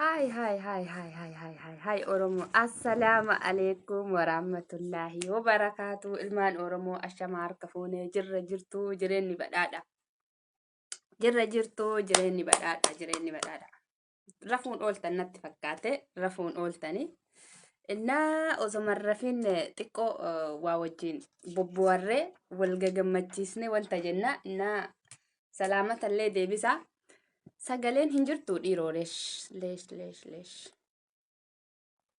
Haay haay haay haay haay haay haay haay Oromoo, assalaamu alaikum warahmatullaahi wabarakaatu. Ilmaan Oromoo, ashama harka fuunee. Jirra jirtuu? Jireenyi badhaadha. Jirra jirtuu? Jireenyi badhaadha, jireenyi badhaadha. Rafuun ooltan natti fakkaate, rafuun ooltani. Innaa osoma hin rafin xiqqoo waa wajjin bobbowarree wal gagammachiisne wanta jenna. Innaa salaamatallee deebisaa. Sagaleen hin jirtu dhiiroo? Leesh leesh leesh leesh.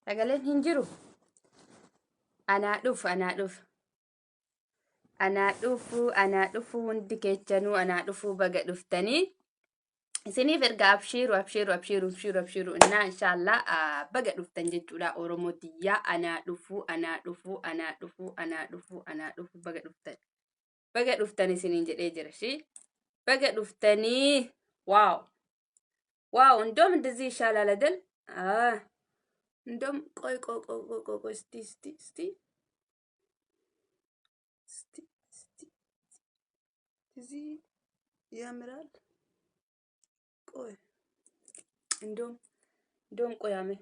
Sagaleen hin jiru. Anaa dhufu, anaa dhufu. Anaa dhufu, anaa dhufu, hundi keechanuu anaa dhufu, baga dhuftanii. Isiniif erga abshiiru, abshiiru, abshiiru, abshiiru, abshiiru. Innaa inshaallah baga dhuftan jechuudha Oromoo tiyyaa. Anaa dhufu, anaa dhufu, anaa dhufu, anaa dhufu, anaa dhufu, baga dhuftan. Baga dhuftan isiniin jedhee jira shi. Baga dhuftanii. Waaw. Waaw, እንደውም እንደዚህ ይሻላል አይደል? እንደውም ቆይ ቆይ ቆይ ቆይ ቆይ ቆይ፣ እስቲ እስቲ እስቲ እስቲ እስቲ፣ እዚህ ያምራል። ቆይ እንደውም qoyame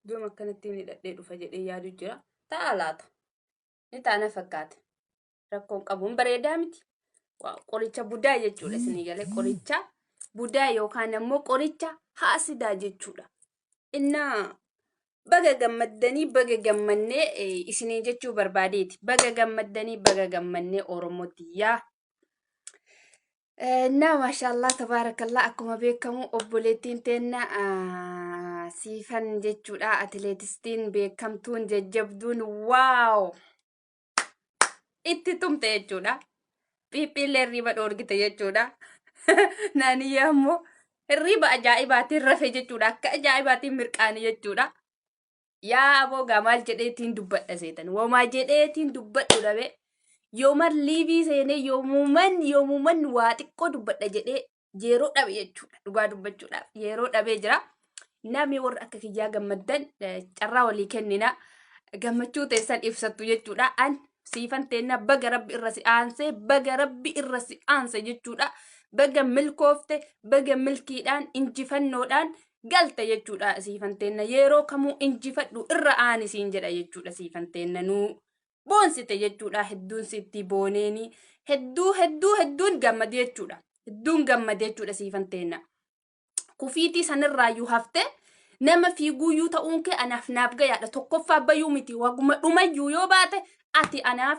እንደውም akkanatti hidhadhee dhufa jedhee yaadu jira. Ta'a laata? Ni taana fakkaate. Rakkoon qabuun bareedaa miti. Waaw, qoricha budaa jechuudha isinii galee, qoricha budaa yookaan ammoo qoricha haasidaa jechuudha. Innaa baga gammaddanii, baga gammannee isinii jechuu barbaadeeti. Baga gammaddanii, baga gammannee Oromootti yaa. Innaa maashaallah tabaarakallah, akkuma beekamu obboleettiin teenna Siifan jechuudha, atileetistiin beekamtuun jajjabduun, waaw, itti tumte jechuudha. Phiiphiillee hirriiba dhoorgite jechuudha. Naaniyyaa ammoo hirriiba ajaa'ibaatiin rafe jechuudha. Akka ajaa'ibaatiin mirqaanii jechuudha. Yaa aboo gaa, maal jedheetiin dubbadha seetan? Womaa jedheetiin dubbadhu dhabe. Yooman liivii seenee yoomuman yoomuman waa xiqqoo dubbadha jedhee yeroo dhabe jechuudha. Dhugaa dubbachuudhaaf yeroo dhabee jira. Namni warra akka kiyyaa gammaddan carraa walii kennina. Gammachuu teessan ibsattu jechuudha. An Siifan teenna baga rabbi irra si aansee, baga rabbi irra si aanse jechuudha. Baga milkoofte, baga milkiidhaan injifannoodhaan galte jechuudha. Siifan teenna yeroo kamuu injifadhu, irra aani siin jedha jechuudha. Siifan teenna nuu boonsite jechuudha. Hedduun sitti booneeni, hedduu hedduu hedduun gammade jechuudha. Hedduun gammade jechuudha Siifan teenna. Kufiitii sanirraayyuu hafte nama fiiguuyyuu ta'uun kee anaaf naaf gayaadha. Tokkoffaa bayuu miti, waguma dhumayyuu yoo baate ati anaaf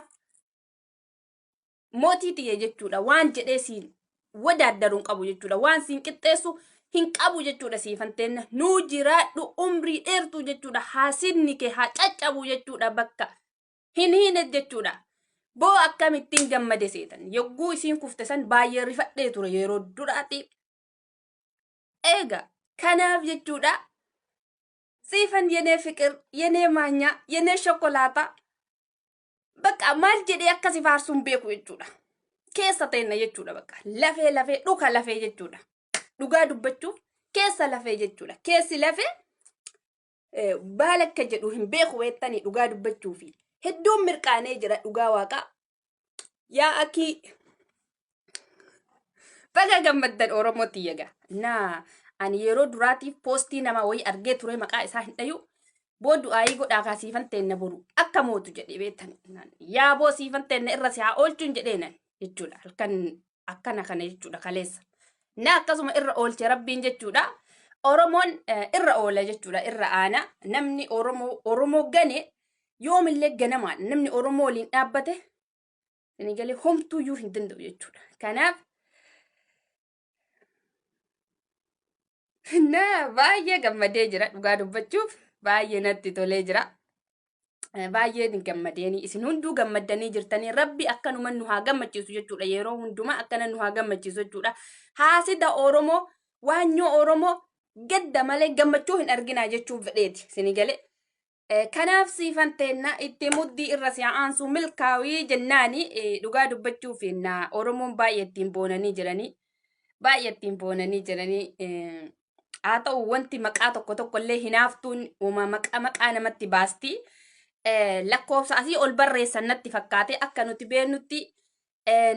mootii tiyya jechuudha. Waan jedhee siin wadaaddaru hin qabu jechuudha. Waan siin qixxeessu hin qabu jechuudha. Siifan teenna nuu jiraadhu umrii dheertuu jechuudha. Haasinni kee haa caccabu jechuudha, bakka hin hiine jechuudha. Boo, akkamittiin gammade seetan? Yogguu isiin kufte san baay'ee rifadhee ture yeroo duraati. Eega kanaaf jechuudha, Siifan yenee fiqir, yenee maanyaa, yenee shokolaataa, bakka maal jedhee akkasi faarsuun beeku jechuudha. Keessa teenna jechuudha, bakka lafee lafee dhuka lafee jechuudha. Dhugaa dubbachuuf keessa lafee jechuudha. Keessi lafee baala akka jedhu hin beeku weettanii. Dhugaa dubbachuufi hedduun mirqaanee jira, dhugaa waaqaa. Yaa akii, baga gammaddan Oromootti yaga. Na ani yeroo duraatiif poostii nama wayii argee ture, maqaa isaa hin dhayu. Boo, du'aayii godhaa kaa, Siifan teenna boru akka mootu jedhee beektan. Yaa boo, Siifan teenna irra si haa oolchuun jedheenan jechuudha. Halkan akkana kana jechuudha kaleessa. Na akkasuma irra oolche rabbiin jechuudha. Oromoon irra oola jechuudha, irra aana. Namni Oromoo Oromoo gane yoomillee ganamaan, namni Oromoo waliin dhaabbate inni galee homtuuyyuu hin danda'u jechuudha. Kanaaf na baay'ee gammadee jira, dhugaa dubbachuuf baay'ee natti tolee jira. Baay'ee gammadeeni, isin hunduu gammaddanii jirtanii, rabbi akkanuma nu haa gammachiisu jechuudha. Yeroo hundumaa akkana nu haa gammachiisu jechuudha. Haasida Oromoo, waanyoo Oromoo gadda malee gammachuu hin arginaa jechuun fedheeti isinii galee. Kanaaf Siifan teenna itti muddii, irra si aansuu, milkaawii jennaani. Dhugaa dubbachuuf na Oromoon baay'ee ittiin boonanii jiranii, baay'ee ittiin boonanii jiranii. Haa ta'u, wanti maqaa tokko tokko illee hinaaftuun uuma maqaa maqaa namatti baasti. Lakkoofsa asii ol barreessan natti fakkaate. Akka nuti beeknutti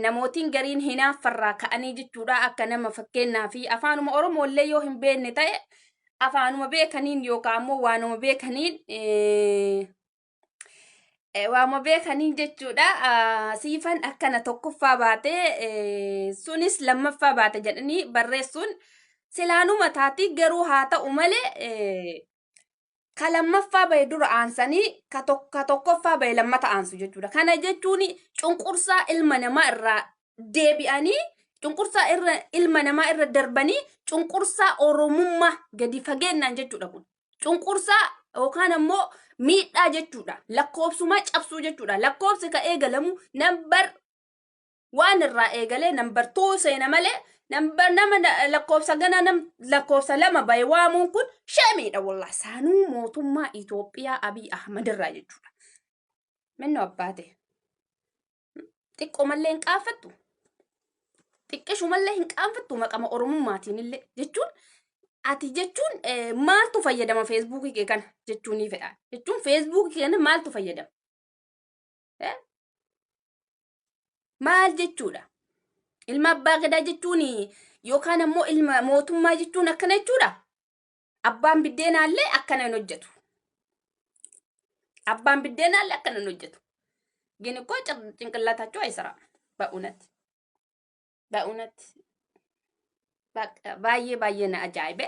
namootiin gariin hinaaffarraa ka'anii jechuudha, akka nama fakkeenyaa fi afaanuma Oromoo illee yoo hin beekne ta'e Afaanuma beekaniin yookaan ammoo waanuma beekaniin waanuma beekaniin jechuudha. Siifan akkana tokkoffaa baate, sunis lammaffaa baate jedhanii barreessuun silaanuma taati. Garuu haa ta'u malee, ka lammaffaa bahe dura aansanii ka tokkoffaa bahe lammata aansu jechuudha. Kana jechuun cunqursaa ilma namaa irraa deebi'anii, cunqursaa irra ilma namaa irra darbanii, cunqursaa Oromummaa gadi fageennaan jechuudha kun. Cunqursaa yookaan ammoo miidhaa jechuudha. Lakkoofsumaa cabsuu jechuudha. Lakkoofsi ka eegalamu number waan irraa eegalee number two seena malee number nama lakkoofsa gana nam lakkoofsa lama bahe waamuun kun shame iidha wallah, saanuu mootummaa Itoophiyaa Abiy Ahmad irraa jechuudha. Minno abbaate xiqqoo mallee hin qaanfattu. Xiqqishu mallee hin qaanfattu maqama Oromummaatiin illee jechuun ati jechuun maaltu fayyadama Feesbuukii kee kana jechuun ni fedha. Jechuun Feesbuukii kee kana maaltu fayyadama? Maal jechuudha? Ilma abbaa gadaa jechuun yookaan ammoo ilma mootummaa jechuun akkana jechuudha. Abbaan biddeenaallee akkana hin hojjetu. Abbaan biddeenaallee akkana hin hojjetu. ግን እኮ ጭንቅላታቸው አይሰራም። በእውነት በእውነት baay'ee baay'ee na ajaa'ibe.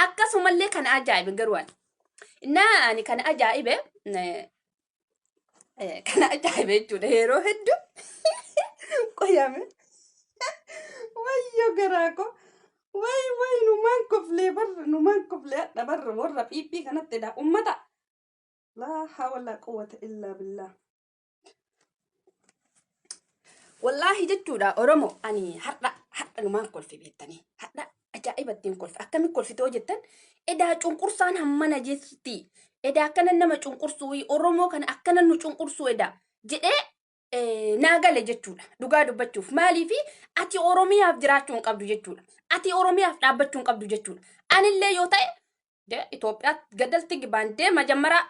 Akkasumallee kana ajaa'ibe garuu ani. Innaa ani kana ajaa'ibe, kana ajaa'ibe jechuudha yeroo hedduu qoyame. Wayyo garaa koo. Way way, numaan koflee barra, numaan koflee hadha barra warra PP kanatti dha ummata. Laa hawla quwwata illaa billah. Wallaahi jechuudha, Oromoo, ani har'a har'a numaan kolfe beektanii, har'a ajaa'iba ittiin kolfe. Akkami kolfitoo jettan, edaa cunqursaan hammana jetti, edaa akkana nama cunqursuu, Oromoo kana akkana nu cunqursuu edaa jedhee naa gale jechuudha. Dhugaa dubbachuuf, maaliifi ati Oromiyaaf jiraachuu hin qabdu jechuudha, ati Oromiyaaf dhaabbachuu hin qabdu jechuudha. Anillee yoo ta'e Itoophiyaatti gadalti gibaan majammaraa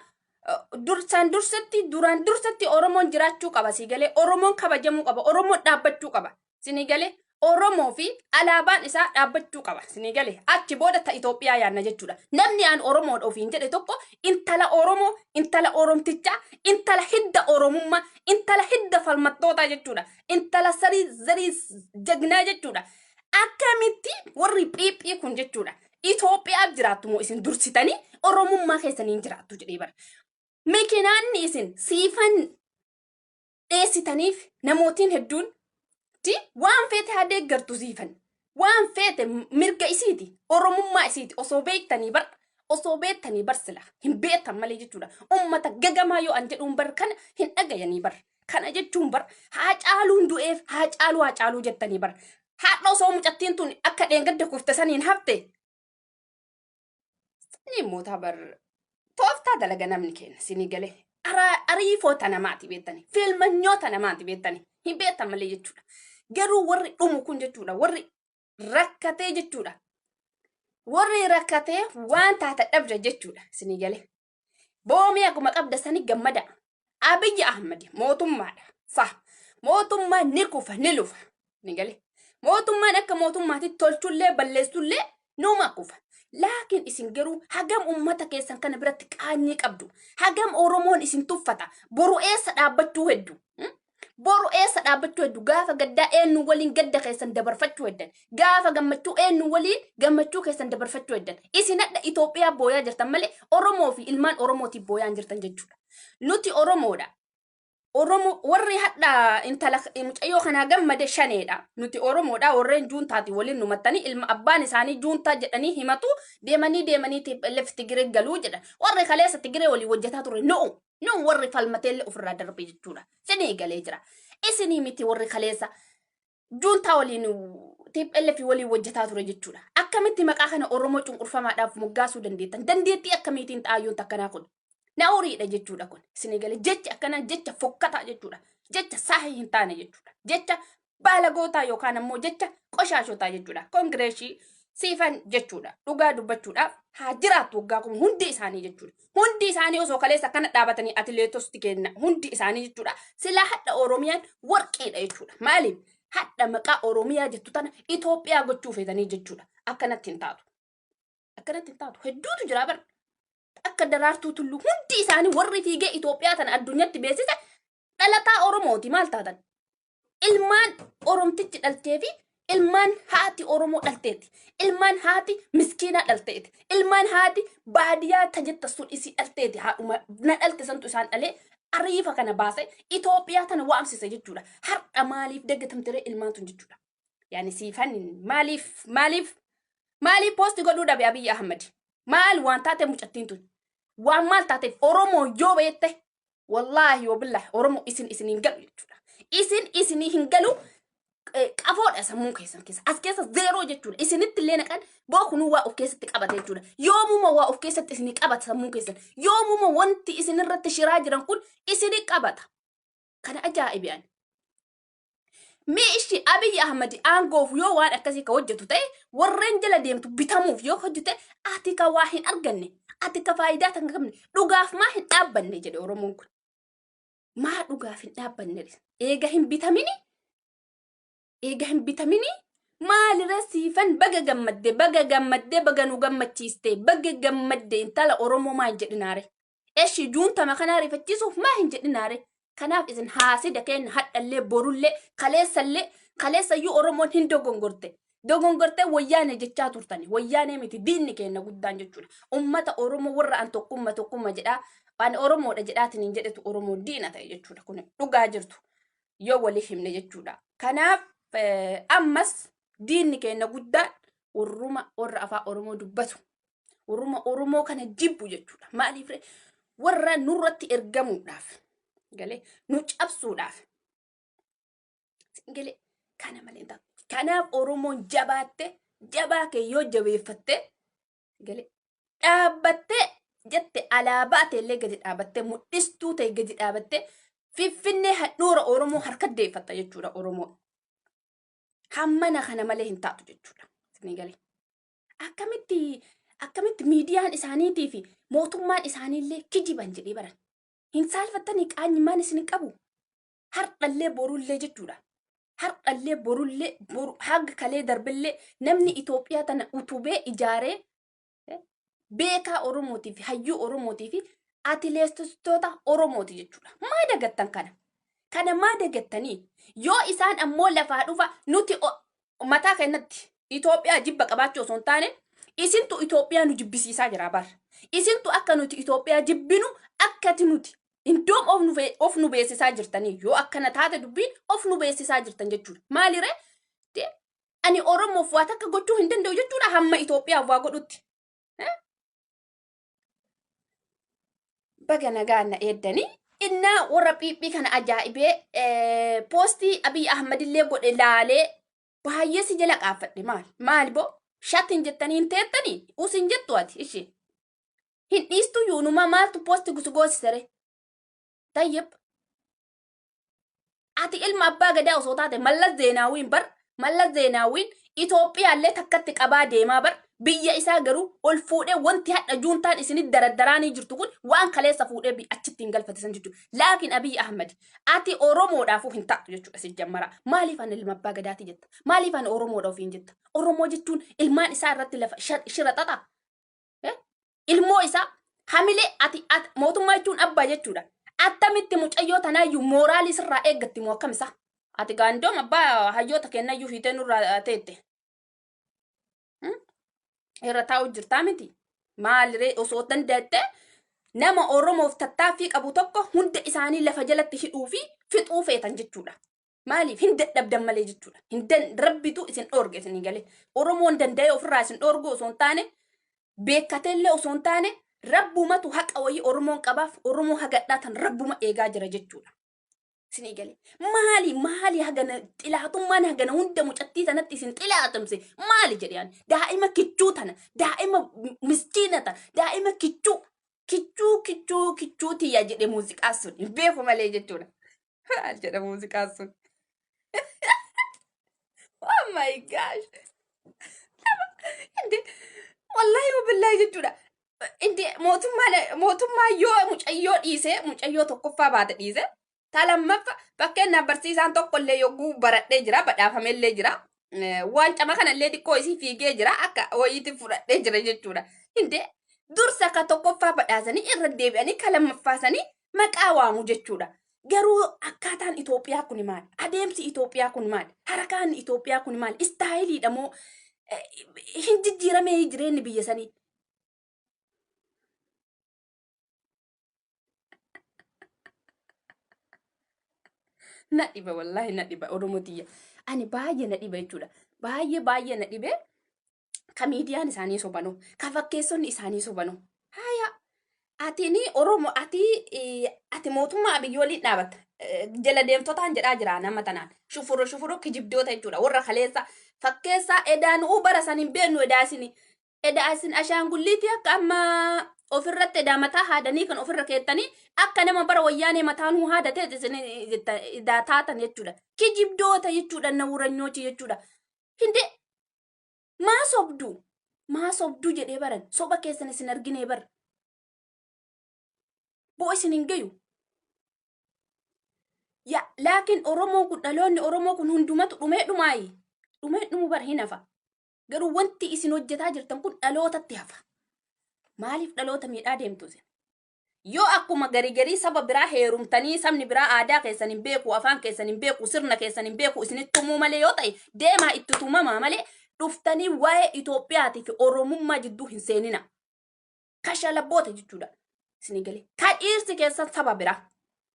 dursaan dursatti, duraan dursatti Oromoon jiraachuu qaba, sii galee? Oromoon kabajamuu qaba, Oromoon dhaabbachuu qaba, sinii galee? Oromoo fi alaabaan isaa dhaabbachuu qaba, sinii galee? Achi booda ta Itoophiyaa yaanna jechuudha. Namni aan Oromoodha ofiin jedhe tokko intala Oromoo, intala Oromtichaa, intala hidda Oromummaa, intala hidda falmattootaa jechuudha, intala sarii zarii jagnaa jechuudha. Akkamitti warri PP kun jechuudha Itoophiyaaf jiraattu moo isin dursitanii Oromummaa keessaniin jiraattu jedhee bara. Mikinaanni isin Siifan dheessitaniif namootiin hedduun ti waan feete haa deeggartu Siifan. Waan feete mirga isiiti, Oromummaa isiiti. Osoo beektanii bar, osoo beektanii bar, sila hin beektan malee jechuudha. Ummata gagamaa yoo an jedhuun bar kana hin dhagayanii bar. Kana jechuun bar haa caaluun du'eef haa caaluu haa caaluu jettanii bar. Haadha osoo mucattiin tun akka dheengadda kufte saniin hafte. Sanii immoo bar tooftaa dalaga namni kenna sinii galee. Ariifoota namaati beektani. Fiilmanyoota namaati beektani. Hin beektan malee jechuudha. Garuu warri dhumu kun jechuudha. Warri rakkatee jechuudha. Warri rakkatee waan taata dhabda jechuudha sinii galee. Boomii akkuma qabda sani gammada. Abiyyi Ahmad mootummaadha. Sa mootummaan ni kufa, ni lufa. Ni galee. Mootummaan akka mootummaatti tolchullee balleessullee numa kufa. Laakiin isin garuu hagam ummata keessan kana biratti qaanyii qabdu. Hagam Oromoon isin tuffata. Boru eessa dhaabbachuu heddu? Boru eessa dhaabbachuu heddu? Gaafa gaddaa eenyu waliin gadda keessan dabarfachuu heddan? Gaafa gammachuu eenyu waliin gammachuu keessan dabarfachuu heddan? Isin hadha Itoophiyaa booyaa jirtan malee Oromoo fi ilmaan Oromootiif booyaa hin jirtan jechuudha. Nuti Oromoodha. Oromoo warri hadha intala mucayyoo kanaa gammade shaneedha. Nuti Oromoodha, warreen juuntaati waliin numattanii ilma abbaan isaanii juuntaa jedhanii himatu, deemanii deemanii TPLF Tigiree galuu jedhan. Warri kaleessa Tigiree waliin hojjetaa ture nu'u. Nu warri falmateellee ofirraa darbe jechuudha. Isinii galee jira. Isinii miti warri kaleessa juuntaa waliin, TPLF waliin hojjetaa ture jechuudha. Akkamitti maqaa kana Oromoo cunqurfamaadhaaf moggaasuu dandeettan? Dandeettii akkamiitiin ta'ayyoon takkanaa kun? Na horiidha jechuudha kun. Isinii galee, jecha akkanaa jecha fokkataa jechuudha. Jecha saahii hin taane jechuudha. Jecha baalagootaa yookaan ammoo jecha qoshaashotaa jechuudha. Congrats Siifan jechuudha. Dhugaa dubbachuudhaaf haa jiraattu waggaa 1000 hundi isaanii jechuudha. Hundi isaanii osoo kaleessa akkana dhaabatanii atileetosti kenna hundi isaanii jechuudha. Silaa hadha Oromiyaan warqeedha jechuudha. Maaliif? Hadha maqaa Oromiyaa jettu tana Itoophiyaa gochuu feetanii jechuudha. Akkanatti hin taatu. Akkanatti hin taatu. Hedduutu jira bar. Akka Daraartuu Tulluu hundi isaanii warri fiigee Itoophiyaa tana addunyatti beeksise dhalataa Oromooti maal taatan? Ilmaan Oromtichi dhaltee fi ilmaan haati Oromoo dhalteeti. Ilmaan haati miskiinaa dhalteeti. Ilmaan haati baadiyyaa tajetta sun isii dhalteeti. Haadhuma na dhalte santu isaan dhalee ariifa kana baase Itoophiyaa tana waamsise jechuudha. Har'a maaliif dagatamtere ilmaan tun jechuudha. Yaani siifan maaliif maaliif maaliif poosti godhuu dhabe Abiyyi Ahmad? Maal waan taate mucattiin tun? Waan maal taateef Oromoo yoo beekte wallaahi wabillahi Oromoo isin isin hin galu jechuudha. Isin isinii hin galu qafoodha sammuu keessan keessa. As keessa zeeroo jechuudha. Isinitti illee naqan bookunuu waa of keessatti qabata jechuudha. Yoomuma waa of keessatti isinii qabata sammuu keessan. Yoomuma wanti isin irratti shiraa jiran kun isinii qabata. Kana ajaa'ibi ani. Mee ishi Abiy Ahmad aangoof yoo waan akkasii ka hojjetu ta'e warreen jala deemtu bitamuuf yoo hojjete ati ka waa hin arganne ati ka faayidaa kan qabne dhugaaf maa hin dhaabbanne jedhe Oromoon kun. Maa dhugaaf hin dhaabbanne eega hin bitamini eega hin bitamini maalirra siifan baga gammadde baga gammadde baga nu gammachiiste baga gammadde intala Oromoo maa hin jedhinaare. Eshi juuntama kanaa rifachiisuuf maa hin jedhinaare. Kanaaf isin haasida keenya hadhallee borullee kaleessallee kaleessayyuu Oromoon hin dogongorte. Dogongortee wayyaane jechaa turtani. Wayyaanee miti diinni keenya guddaan jechuudha. Ummata Oromoo warra an tokkumma tokkumma jedhaa ani Oromoodha jedhaatiin hin jedhetu Oromoon diina ta'e jechuudha. Kun dhugaa jirtu yoo walii himne jechuudha. Kanaaf ammas diinni keenya guddaan warruma warra afaan Oromoo dubbatu. Warruma Oromoo kana jibbu jechuudha. Maaliif ree? Warra nurratti ergamuudhaaf galee nu cabsuudhaaf galee kana malee hin taatu. Kanaaf Oromoon jabaatte jabaa kee yoo jabeeffatte galee dhaabbattee jette alaabaa ta'ellee gadi dhaabattee mul'istuu ta'e gadi dhaabattee Finfinnee handhuura Oromoo harka deeffatta jechuudha Oromoon. Hammana kana malee hin taatu jechuudha. Isinii galee. Akkamitti akkamitti miidiyaan isaaniitii fi mootummaan isaaniillee kijiban jedhee baran. Hin saalfattanii qaanyimmaan isin hin qabu. Har'allee borullee jechuudha. Har'allee borullee boru haga kalee darbillee namni Itoophiyaa tana utubee ijaaree beekaa Oromootii fi hayyuu Oromootii fi atileetistoota Oromooti jechuudha. Maa dagattan kana? Kana maa dagattanii? Yoo isaan ammoo lafaa dhufa nuti mataa keenyatti Itoophiyaa jibba qabaachuu osoo hin taane isintu Itoophiyaa nu jibbisiisaa jira bar. Isintu akka nuti Itoophiyaa jibbinu akkati nuti indoom of nu beeksisaa jirtanii yoo akkana taate dubbiin of nu beeksisaa jirtan jechuudha. Maaliree? Ani Oromoof waa takka gochuu hin danda'u jechuudha hamma Itoophiyaaf waa godhutti. Baga nagaan na eeddanii. Innaa warra phiiphii kana ajaa'ibee poostii Abiy Ahmad illee godhe laalee baay'ee si jala qaafadhe maal maal boo shatin jettanii hin teettanii us hin jettu ati ishi hin dhiistu yuunuma maaltu poosti gusu goosisere tayyib ati ilma abbaa gadaa osoo taate Mallas Zeenaawwiin bar Mallas Zeenaawwiin Itoophiyaallee takkatti qabaa deemaa bar biyya isaa garuu ol fuudhee wanti hadha juuntaan isinit daraddaraanii jirtu kun waan kaleessa fuudhee achitti hin galfate san jechuudha. Laakiin Abiy Ahmad ati Oromoodhaafuu hin taatu jechuudha si jammara. Maaliif ani ilma abbaa gadaati jetta? Maaliif ani Oromoodha ofiin jetta? Oromoo jechuun ilmaan isaa irratti lafa shira xaxa. Ilmoo isaa hamilee ati mootummaa jechuun abbaa jechuudha. Attamitti mucayyoo tanaayyuu mooraalii sirraa eeggatti moo akkam isaa? Ati gaandoom abbaa hayyoota kennayyuu hiitee nurraa teette. Irra taa'u jirtaa miti. Maaliree osoo dandeette nama Oromoof tattaaffii qabu tokko hunda isaanii lafa jalatti hidhuu fi fixuu feetan jechuudha. Maaliif hin dadhabdan malee jechuudha. Hin rabbitu isin dhoorge isin galee. Oromoon danda'ee ofirraa isin dhoorgu osoo hin taane beekkateellee osoo hin taane rabbumatu haqa wayii Oromoon qabaaf Oromoo hagadhaa tan rabbuma eegaa jira jechuudha. Isin galee. Maali maali hagana xilaatummaan hagana hunda mucattii tanatti isin xilaatumse maali jedhe ani. Daa'ima kichuu tana daa'ima miskiina tana daa'ima kichuu kichuu kichuu kichuu tiyya jedhe muuziqaa sun hin beeku malee jechuudha. Maal jedha muuziqaan sun? Oh my gosh. Inde wallahi wabillahi jechuudha. Inde mootummaan mootummaa yoo mucayyoo dhiise mucayyoo tokkoffaa baate dhiise ta lammaffa fakkeenyaaf barsiisaan tokko illee yogguu baradhee jira badhaafamellee jira. Waan cama kanallee xiqqoo isii fiigee jira akka wayiitti fudhadhee jira jechuudha. Hindee dursa ka tokkoffaa badhaasanii irra deebi'anii ka lammaffaasanii maqaa waamu jechuudha. Garuu akkaataan Itoophiyaa kun maali? Adeemsi Itoophiyaa kun maali? Harakaan Itoophiyaa kun maali? Istaayiliidha moo hin jijjiiramee jireenyi biyya sanii? Na dhiba, wallaahi na dhiba. Oromoo tiyya, ani baay'ee na dhiba jechuudha. Baay'ee baay'ee na dhibe. Ka miidiyaan isaanii sobanu, ka fakkeessonni isaanii sobanu. Haya, ati ni Oromo, ati mootummaa Abiyyi waliin dhaabatta. Jala deemtotaan jedhaa jira nama tanaan. Shufuro shufuro kijibdoota jechuudha. Warra kaleessa fakkeessaa edaan uu bara san hin beeknu. Edaa isin, edaa isin ashaangulliitii akka amma ofirratti edaa mataa haadanii kan ofirra keettanii akka nama bara Wayyaanee mataa nuu haadatee isin edaa taatan jechuudha. Kijibdoota jechuudha, nawuranyoochi jechuudha. Hinde maa sobdu, maa sobdu jedhee baran soba keessan isin arginee bar bo'o isin hin gayu. Ya laakiin Oromoon kun, dhaloonni Oromoo kun hundumatu dhumee dhumaayi. Dhumee dhumu bar hin hafa. Garuu wanti isin hojjetaa jirtan kun dhalootatti hafa. Maaliif dhaloota miidhaa deemtu isin? Yoo akkuma garii garii saba biraa heerumtanii, sabni biraa aadaa keessan hin beeku, afaan keessan hin beeku, sirna keessan hin beeku, isinitti tumuu malee yoo ta'e, deemaa itti tumamaa malee dhuftanii waa'ee Itoophiyaatii fi Oromummaa jidduu hin seenina. Kashalabboota jechuudha. Isinii galee. Ka dhiirsi keessan saba biraa.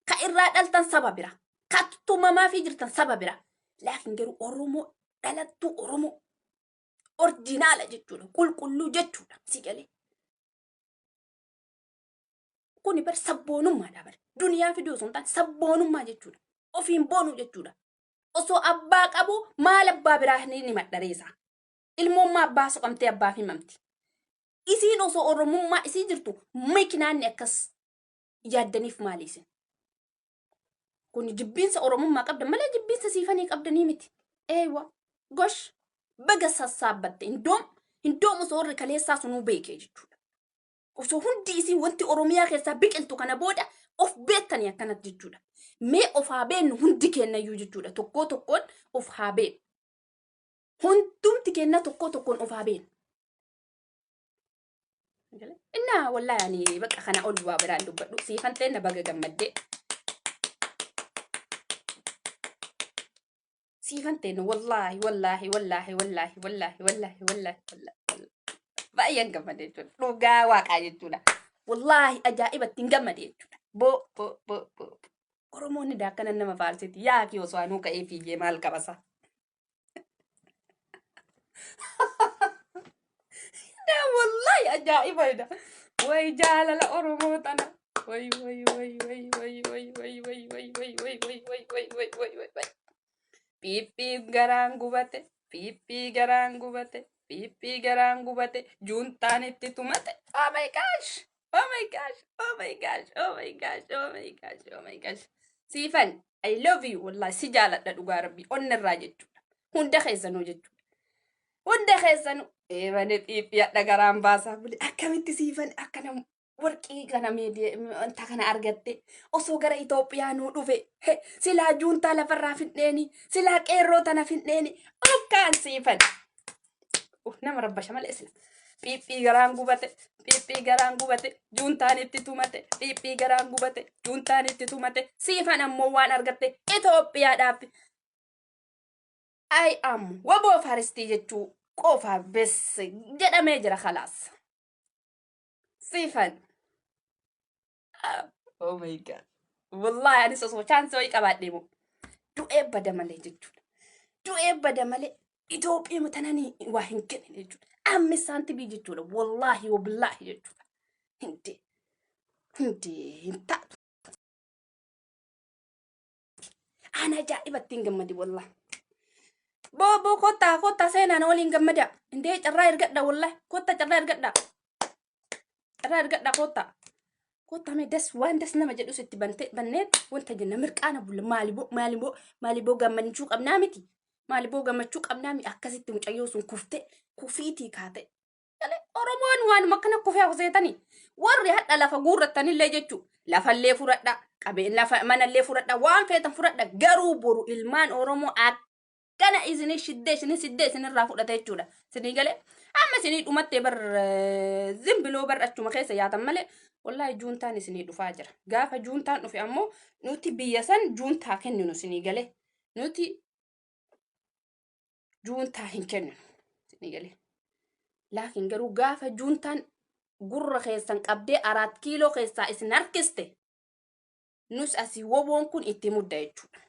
Ka irraa dhaltan saba biraa. Ka tumamaa fi jirtan saba biraa. Laakiin garuu Oromoo dhalattuu, Oromoo orjinaala jechuudha. Qulqulluu jechuudha. Si galee. Kuni bar sabboonummaadha bar. Duniyaa fiduu osoo hin taane sabboonummaa jechuudha. Ofiin boonuu jechuudha. Osoo abbaa qabu maal abbaa biraa ni madhareessa? Ilmoommaa abbaa soqamtee abbaaf himamti. Isiin osoo Oromummaa isii jirtu mikinaanni akkas yaaddaniif maali isin? Kun jibbiinsa Oromummaa qabdan malee jibbiinsa Siifanii qabdanii miti. Eewa, gosh, baga sassaabbatte. Indoom indoom osoo warri kaleessaa sunuu beekee jechuudha. Osoo hundi isii wanti Oromiyaa keessaa biqiltu kana booda of beektanii akkanatti jechuudha. Mee of haa beennu hundi keenyayyuu jechuudha. Tokkoo tokkoon of haa beennu. Hundumti keenya tokkoo tokkoon of haa beennu. Innaa wallaahi ani bakka kana ol waa biraan dubbadhu. Siifan ta'e na baga gammaddee. Siifan ta'e wallaahi wallaahi wallaahi wallaahi wallaahi wallaahi wallaahi wallaahi baay'een gammade jechuudha. Dhugaa waaqaa jechuudha. Wallaahi ajaa'iba ittiin gammade jechuudha. Boo boo boo boo. Oromoonni daakkana nama faarsiti. Yaa kii osoo anuu ka'ee fiigee maal qabasa? Wallahi ajaa'iba jedha. Way jaalala Oromoo tana. Way way way way way way way way way way way way way way way way way way. Piiphii garaan gubate. Piiphii garaan gubate. Piiphii garaan gubate. Juuntaan itti tumate. Oh my gosh. Oh my gosh. Oh my gosh. Oh my gosh. Oh my gosh. Oh my gosh. Siifan, I love you, wallahi si jaaladha dhugaa rabbii onnirraa jechuudha. Hunda keessanuu jechuudha. Hunda keessanuu. Eebane piiphii hadha garaan baasaa bule, akkamitti Siifan akkana warqii kana wanta kana argatte? Osoo gara Itoophiyaa nuu dhufe silaa juuntaa lafarraa findheeni, silaa qeerroo tana findheeni. Okkaan Siifan nama rabbasha malee sila. Piiphii garaan gubate, piiphii garaan gubate, juuntaan itti tumate, piiphii garaan gubate, juuntaan itti tumate. Siifan ammoo waan argatte Itoophiyaadhaaf I am waboo faristii jechuu qofa bes jedhamee jira, khalaas. Siifan. Oh my God. Wallahi anis osoo chaansii wayii qabaadhee moo du'ee bada malee jechuudha. Du'ee bada malee Itoophiyaa tananii waa hin kennine jechuudha. Ammi saantibii jechuudha. Wallahi wabillaahi jechuudha. Hindee hindee hin taatu. Ana ajaa'iba ittiin gammade wallahi. Boo boo, kottaa kottaa, seenaan waliin gammada. Indee carraa ergadha, wallahi kottaa, carraa ergadha. Carraa ergadha, kottaa. Kottaa mee, das waan das nama jedhus itti bante banneet wanta jenna mirqaana bulla. Maaliboo maaliboo maaliboo, gammachuu qabnaa miti. Maaliboo, gammachuu qabnaa miti? Akkasitti mucayyoo sun kufte kufiitii kaate. Oromoon waanuma akkana kufee hafuseetanii warri hadha lafa guurrattanillee jechuu, lafallee fudhadha, qabeen lafa manallee fudhadha, waan feetan fudhadha, garuu boru ilmaan Oromoo Akkana isinii shiddee isinii siddee isinirraa fudhate jechuudha. Isinii galee amma isinii dhumattee bar zimbiloo bar achuma keessa yaatan malee wallaahi juuntaan isinii dhufaa jira. Gaafa juuntaan dhufe ammoo nuti biyya san juuntaa kenninu isinii galee nuti juuntaa hin kenninu isinii galee. Laakiin garuu gaafa juuntaan gurra keessan qabdee araat kiiloo keessaa isin harkiste nus asii woboon kun itti mudda jechuudha.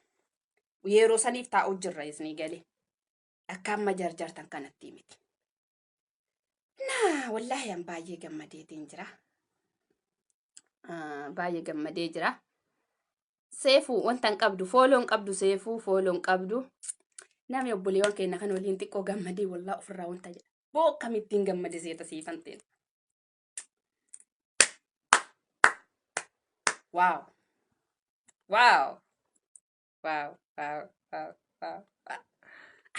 Yeroo saniif taa'u jirra isinii galee. Akka amma jarjartan kanatti miti. Naa wallaahi an baay'ee gammadeetiin jira. Baay'ee gammadee jira. Seefuu wanta hin qabdu fooloo hin qabdu seefuu fooloo hin qabdu. Namni obboleewwan keenya kan waliin xiqqoo gammadee wallaa ofirraa wanta jedha. Boo akkamittiin gammade seeta siifan ta'e. Waaw. Waaw. Waaw. Waaw. Waaw. Waaw.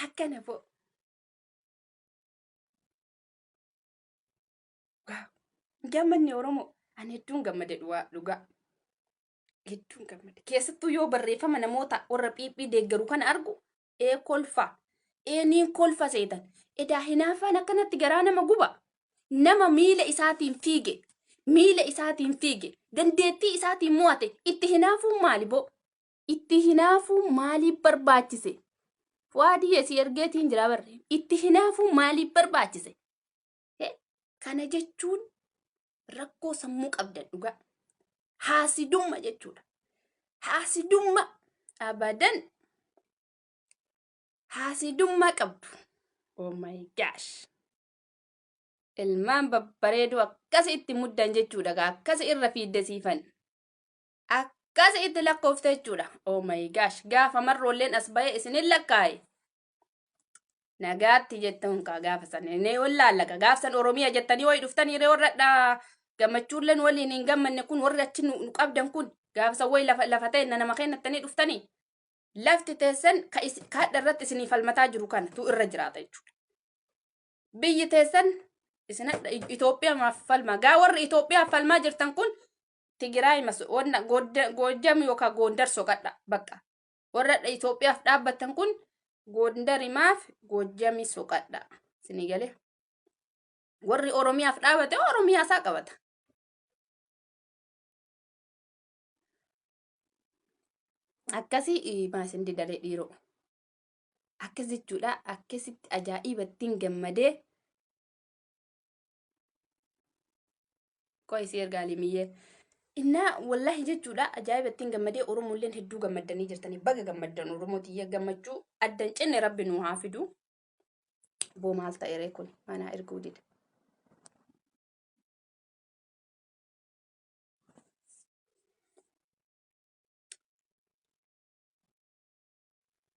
Akkana boo. Waaw. Gammanni Oromoo ani hedduun gammade dhugaa dhugaa. Hedduun gammade. Keessattuu yoo barreeffama namoota warra phiiphii deeggaru kana argu ee kolfa. Ee niin kolfa seetan. Edaa hinaaffaan akkanatti garaa nama guba. Nama miila isaatiin fiige. Miila isaatiin fiige. Dandeettii isaatiin mo'ate. Itti hinaafuun maali boo? Itti hinaafuun maaliif barbaachise? Fu'aadii si ergeetiin jira barre. Itti hinaafuun maaliif barbaachise? Kana jechuun rakkoo sammuu qabdan dhugaa. Haasidumma jechuudha. Haasidumma abadan haasidummaa qabdu. Oh my gosh. Ilmaan babbareedoo akkasi itti muddan jechuudha. Gaa akkasi irra fiidde siifan. Akkasi itti lakkoofte jechuudha. Oh my gosh. Gaafa marroolleen as ba'ee isinin lakkaa'e. Nagaatti jettan kaa gaafa san inni wallaallaka gaafa san Oromiyaa jettanii wayi dhuftanii ree warra dha gammachuulleen waliin hin gammanne kun warri achi nu nu qabdan kun gaafa san wayi lafa lafa ta'e nama kennattanii dhuftanii lafti teessan ka ka hadha irratti isinii falmataa jiru kana tu irra jiraata jechuudha. Biyyi teessan isin hadha Itoophiyaa maaf falmaa gaa warri Itoophiyaaf falmaa jirtan kun Tigiraay mas wanna Goojjam yookaan Goondar soqadha bakka. Warra hadha Itoophiyaaf dhaabbattan kun Goondarimaaf Goojjami soqadha. Isinii galee. Warri Oromiyaaf dhaabate Oromiyaa isaa qabata. Akkasii maa isin didaree dhiiroo. Akkas jechuudha. Akkasitti ajaa'ibattiin gammadee. Qoy si ergaa limiyyee. Innaa wallahi jechuudha ajaa'iba ittiin gammadee Oromolleen hedduu gammaddanii jirtanii baga gammaddan Oromoo tiyya gammachuu addan cinne rabbi nu haa fidu. Boo maal ta'e ree kun manaa erguu dide.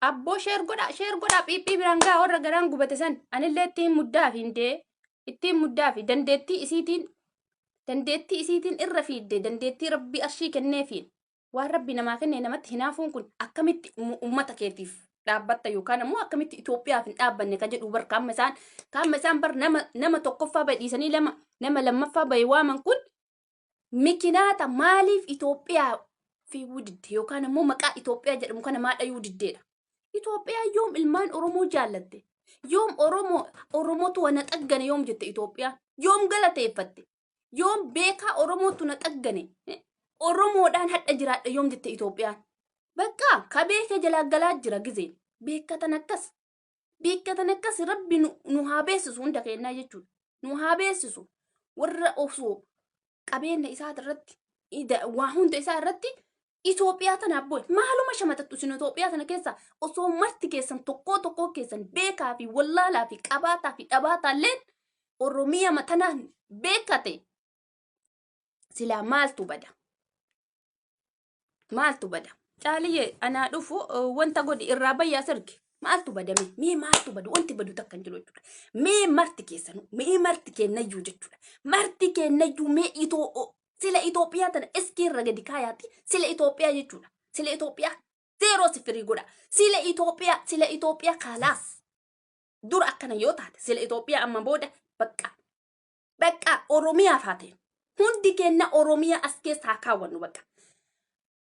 Abboo sheer godhaa sheer godhaa phiiphii biraan gaa warra garaan gubate san anillee ittiin muddaa fi hindee ittiin muddaa fi dandeettii isiitiin dandeettii isiitiin irra fiidde dandeettii rabbii arshii kenneefiin waan rabbi namaa kenne namatti hinaafuun kun akkamitti ummata keetiif dhaabbatta yookaan ammoo akkamitti Itoophiyaaf hin dhaabbanne ka jedhu bar kaamma isaan kaamma isaan bar nama nama tokkoffaa bahe dhiisanii lama nama lammaffaa bahe waaman kun Mikinaata maaliif Itoophiyaa fiiguu didde yookaan ammoo maqaa Itoophiyaa jedhamu kana maa dhayuu diddeedha. Itoophiyaa yoom ilmaan Oromoo jaallatte? Yoom Oromoo Oromootu na xaggane yoom jette Itoophiyaan? Yoom galateeffatte? Yoom beekaa Oromootu na xaggane? Oromoodhaan hadha jiraadha yoom jette Itoophiyaan? Bakka ka beekee jalaa galaa jira gizeen. Beekkatan akkas. Beekkatan akkas rabbi nu haa beeksisu hunda keenyaa jechuudha. Nu haa beeksisu. Warra osoo qabeenya isaa irratti waa hunda isaa irratti Itoophiyaa tana abboo maaluma shamatattu isin Itoophiyaa tana keessa osoo marti keessan tokkoo tokkoo keessan beekaa fi wallaalaa fi qabaataa fi dhabaataa illeen Oromiyaa matanaan beekate silaa maaltu bada? Maaltu bada? Caaliyye anaa dhufu wanta godhi irraa bayyaa sirgi. Maaltu bada mee? Mee maaltu bada? Wanti badu takka hin jiru jechuudha. Mee marti keessanuu mee marti keennayyuu jechuudha. Marti keennayyuu mee itoo sila Itoophiyaa tana iskii irra gadi kaayaati sila Itoophiyaa jechuudha. Sila Itoophiyaa zeeroo sifirii godha. Sila Itoophiyaa sila Itoophiyaa kaalaas. Dura akkana yoo taate sila Itoophiyaa amma booda bakka bakka Oromiyaaf haa ta'e. Hundi keenya Oromiyaa as keessa haa kaawwannu bakka.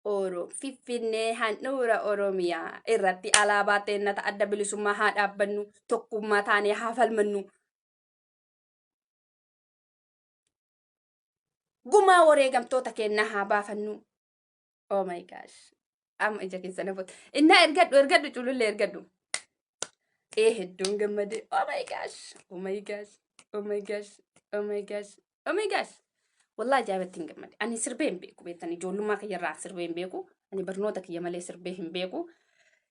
Oro Finfinnee handhuura Oromiyaa irratti alaabaa teennata adda bilisummaa haa dhaabbannu, tokkummaa taanee haa falmannu. Gumaa wareegamtoota keenyaa haa baafannu. Oh my gosh. Amma ija keessa na boota. Innaa ergadhu ergadhu culullee ergadhu. Ee hedduun gammade. Oh my gosh. Oh my gosh. Oh my gosh. Oh my gosh. Oh my gosh. Wallahi ajaa'ibatti hin gammade. Ani sirbee hin beeku beektan ijoollummaa kiyya irraa sirbee hin beeku. Ani barnoota kiyya malee sirbee hin beeku.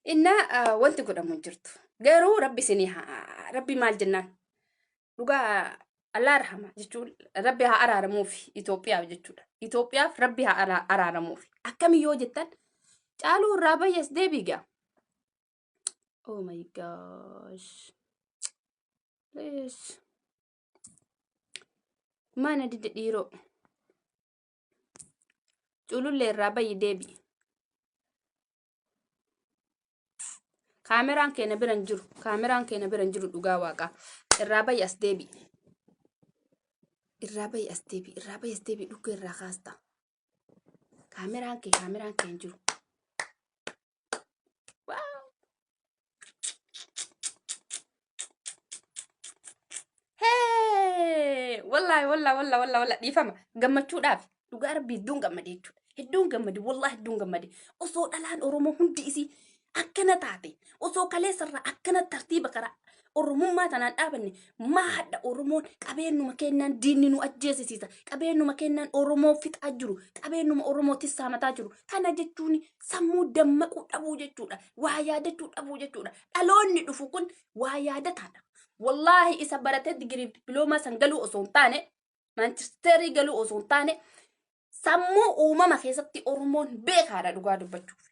Innaa wanti godhamu hin jirtu. Garuu rabbi isinii haa rabbi maal jennaan. Dhugaa Allah rahama jechuun rabbi haa araaramuufi Itoophiyaaf jechuudha. Itoophiyaaf rabbi haa araaramuufi. Akkami yoo jettan caaluu irraa bayyas deebiigaa. Oh my gosh. Please. Mana dide dhiiroo. Culullee irraa bayyi deebi. Kaameraan keenya bira hin jiru. Kaameraan keenya bira hin jiru dhugaa waaqaa. Irraa bayyi as deebi. Irraa bayyi as deebi. Irraa bayyi as deebi dhukkee irraa kaasta. Kaameraan kee hin jiru. Wow. Hey! Wallahi wallahi wallahi wallahi wallahi dhiifama gammachuudhaaf dhugaa rabbii hedduun gammade jechuudha. Hedduun gammade wallahi hedduun gammade. Osoo dhalaan Oromoo hundi isii akkana taate osoo kaleessarraa akkana tartiiba karaa Oromummaa tanaan dhaabanne maa hadha Oromoon qabeenyuma kennaan diinni nu ajjeesisiisa qabeenyuma kennaan Oromoo fixaa jiru qabeenyuma Oromoo tissaamataa jiru kana jechuun sammuu dammaquu dhabuu jechuudha waa yaadachuu dhabuu jechuudha dhaloonni dhufu kun waa yaadataadha. Wallaahi isa baratee digirii dippiloomaa san galuu osoo hin taane Maanchisterii galuu osoo hin taane sammuu uumama keessatti Oromoon beekaadha dhugaa dubbachuuf.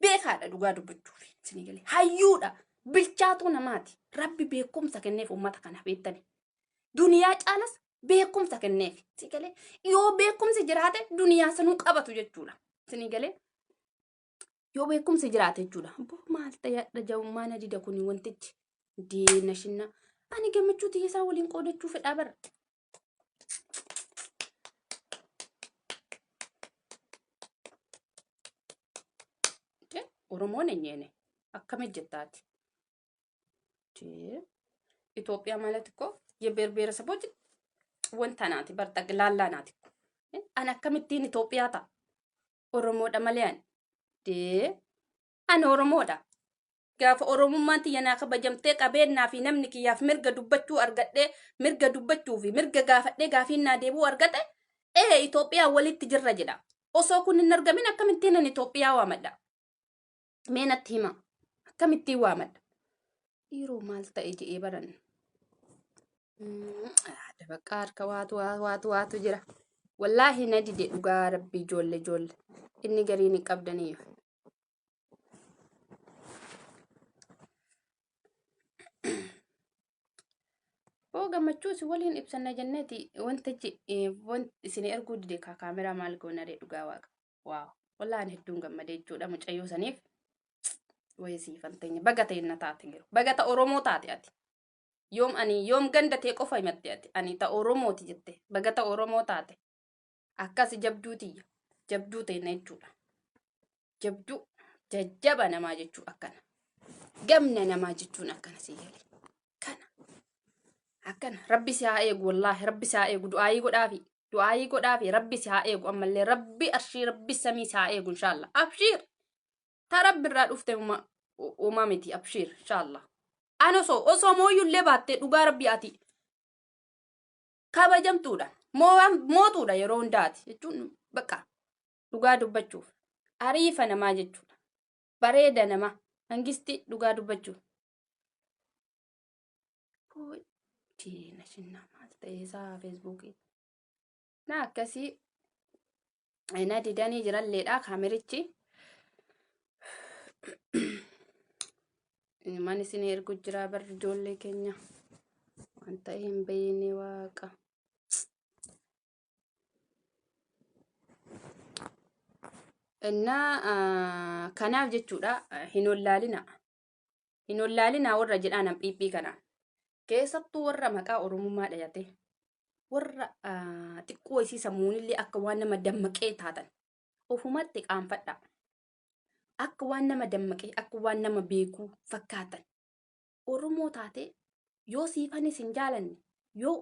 Beekaadha dhugaa dubbachuuf. Isinii galee hayyuudha bilchaatuu namaati. Rabbi beekumsa kenneef uummata kana beektani. Duniyaa caalas beekumsa kenneef. Isinii galee yoo beekumsi jiraate duniyaa sanuu qabatu jechuudha. Isinii galee yoo beekumsi jiraate jechuudha. Boo maal ta'e hadha jawummaa na dida kuni wantichi diina shinna. Ani gammachuu tiyya isaa waliin qoodachuu fedhaa bara. Oromoon enyeene akkami jettaati? Itoophiyaa ማለት እኮ የብሔር ብሔረሰቦች wanta naati bar xaqlaallaa naati እኮ ani akkamittiin Itoophiyaa ta'a? Oromoodha malee ani. Dee ani Oromoodha. Gaafa Oromummaan tiyya naa kabajamtee qabeenyaa fi namni kiyyaaf mirga dubbachuu argadhee mirga dubbachuu fi mirga gaafadhee gaafiin naa deebi'uu argate ee Itoophiyaa walitti jirra jedha. Osoo kun hin argamin akkamittiin ani Itoophiyaa waamadha? Mee natti hima. Akkamittiin waamadha? Dhiiroo maal ta'e je'ee baran. Bakka harka waatu waatu waatu jira. Wallaahi na dide dhugaa rabbi ijoollee ijoollee. Inni gariin hin qabdaniyyuu. Boo gammachuu si waliin ibsanna jenneeti wantichi wanti isin erguu dide kaa kaameraa maal goonaree dhugaa waaqa. Waaw wallaahi hedduun gammadee jechuudha mucayyoo saniif. Wayii siifan teenya baga ta'e taate jiru. Baga ta Oromoo taate ati. Yoom ani yoom ganda ta'e qofa himatte ati ani ta Oromooti jette baga ta Oromoo taate. Akkas jabduu tiyya jabduu ta'e jechuudha. Jabduu jajjaba namaa jechuu akkana. Gamna namaa jechuun akkana si galee. Kana akkana rabbi si haa eegu wallaahi rabbi si haa eegu du'aayii godhaafi du'aayii godhaafi rabbi si haa eegu ammallee rabbi arshii rabbi samii si haa eegu inshaalla abshiir ta rabbi irraa dhufte uumaa miti abshiir inshaalla. Ani osoo mooyyullee baattee dhugaa rabbi ati kabajamtuudha mootuudha yeroo hundaati jechuun bakka dhugaa dubbachuuf ariifa namaa jechuudha bareeda namaa hangisti dhugaa dubbachuuf. Maal ta'e isaa feesbuukii na akkasii na didanii jiralleedha kaamerichi. Man isin ergu jira barri ijoollee keenya waan ta'e hin beekne waaqa. Innaa kanaaf jechuudha hin wallaalina. Hin wallaalina warra jedhaan phiiphii kanaan. Keessattuu warra maqaa Oromummaa dhayate warra xiqqoo isii sammuunillee akka waan nama dammaqee taatan. Ofumatti qaanfadhaa. Akka waan nama dammaqee, akka waan nama beekuu fakkaatan. Oromoo taatee yoo siifanis hin jaalanne, yoo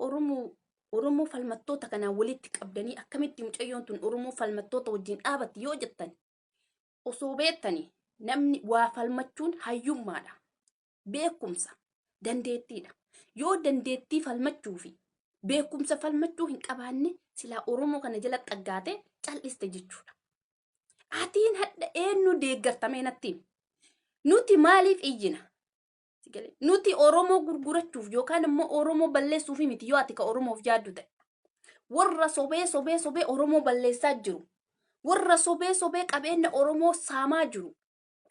Oromoo falmattoota kanaan walitti qabdanii akkamitti mucayyoon tun Oromoo falmattoota wajjin dhaabatti yoo jettan, osoo beektanii namni waa falmachuun hayyummaadha. Beekumsa, dandeettiidha. Yoo dandeettii falmachuu fi beekumsa falmachuu hin qabaanne, silaa Oromoo kana jala xaggaatee cal'iste jechuudha. Atiin hadha eenyu deeggartamee natti himi? Nuti maaliif iyyina? Nuti Oromoo gurgurachuuf yookaan immoo Oromoo balleessuuf miti yoo ati ka Oromoof yaaddu ta'e. Warra sobee sobee sobee Oromoo balleessaa jiru. Warra sobee sobee qabeenya Oromoo saamaa jiru.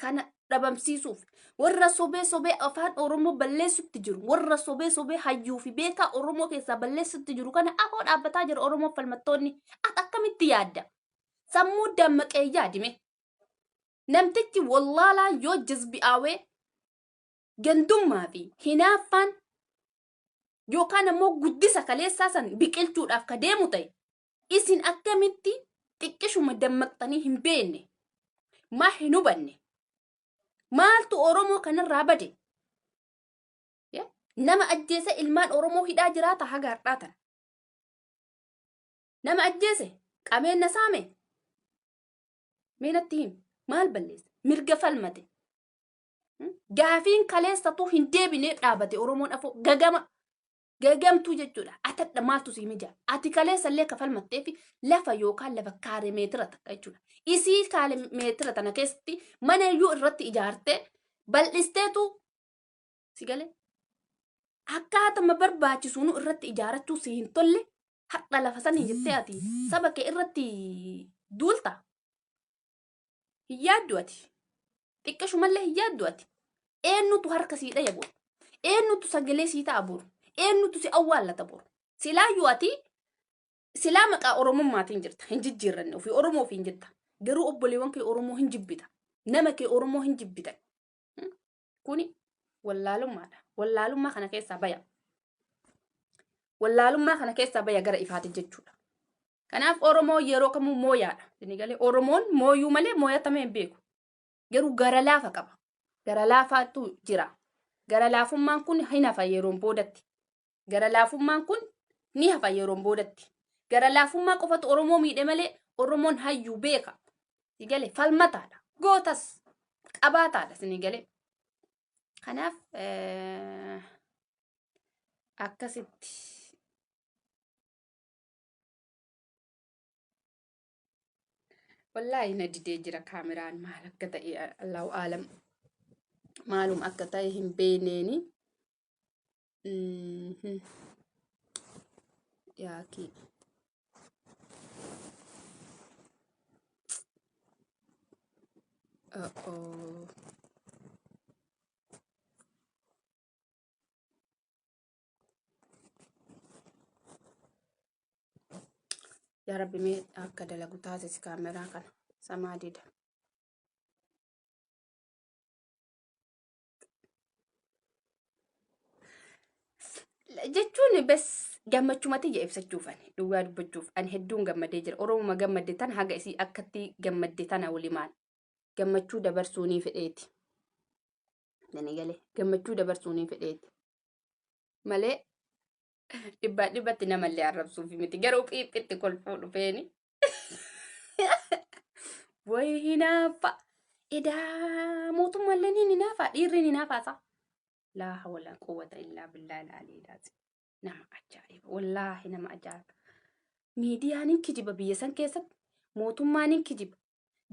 Kana dhabamsiisuuf. Warra sobee sobee afaan Oromoo balleessutti jiru. Warra sobee sobee hayyuu fi beekaa Oromoo keessaa balleessutti jiru kana afoo dhaabbataa jira Oromoo falmattoonni. Ati akkamitti yaadda? Sammuu dammaqee yaadime. Namtichi wallaalaa yoo jazbi'aawee gandummaa fi hinaaffaan yookaan ammoo guddisa kaleessaa san biqilchuudhaaf ka deemu ta'e, isin akkamitti xiqqishuma dammaqxanii hin beekne? Maa hin hubanne? Maaltu Oromoo kanarraa bade? Nama ajjeese ilmaan Oromoo hidhaa jiraata haga har'aa tana. Nama ajjeese, qabeenya saame, mee natti himi, maal balleesse? Mirga falmate. Gaafiin kaleessatu hin deebinee dhaabate Oromoon afoo gagama gagamtuu jechuudha. Atadha maaltu sii mija? Ati kaleessa illee kafalmattee fi lafa yookaan lafa kaaree meetira takka jechuudha. Isii kaaree meetira tana keessatti mana iyyuu irratti ijaartee bal'isteetu si galee akkaatuma barbaachisuun irratti ijaarachuu si hin tolle, hadha lafa sanii jettee ati saba kee irratti duulta. Hin yaaddu ati. Xiqqishumallee hin yaaddu ati. Eenyutu harka sii dhaya boru? Eenyutu sagalee sii ta'a boru? Eenyutu si awwaallata boru? Silaayyuu ati silaa maqaa Oromummaatiin jirta. Hin jijjiirranne ofii Oromoo ofiin jirta. Garuu obboleewwan kee Oromoo hin jibbita. Nama kee Oromoo hin jibbitan. Kuni wallaalummaadha. Wallaalummaa kana keessaa baya. Wallaalummaa kana keessaa baya gara ifaati jechuudha. Kanaaf Oromoo yeroo kamuu mooyaadha. Isin galee, Oromoon mooyuu malee mooyatamee hin beeku. Garuu gara laafa qaba. Gara laafaatu jira. Gara laafummaan kun hin hafa yeroon boodatti. Gara laafummaan kun ni hafa yeroon boodatti. Gara laafummaa qofatu Oromoo miidhe malee Oromoon hayyuu beeka. Isin galee, falmataadha. Gootas qabaataadha isin galee. Kanaaf akkasitti. Wallaahi na didee jira kaameraan, maal akka ta'e Allahu aalam, maalum akka ta'e hin beekneeni. Yaakii. Uh-oh. Yaa Rabbi, mee akka dalagu taasisi kaameraa kana. Samaa dida. Jechuun bes gammachumatti ija ibsachuuf, ani dhugaa dubbachuuf ani hedduun gammadee jira. Oromuma gammadde tana haga isii akkatti gammadde tana walimaan gammachuu dabarsuunii fedheeti. Nani galee gammachuu dabarsuunii fedheeti. Malee dhibbaa dhibbatti namallee arrabsuuf miti, garuu phiiphitti kolfuu dhufeeni. Wayi hinaafa. Edaa mootummaalleen hin hinaafaa, dhiirri hin hinaafaasaa. Laa hawla quwwata illaa billaa ilaaliidhaati. Nama ajaa'iba, wallaahi nama ajaa'iba. Miidiyaan hin kijiba biyya san keessatti, mootummaan hin kijiba,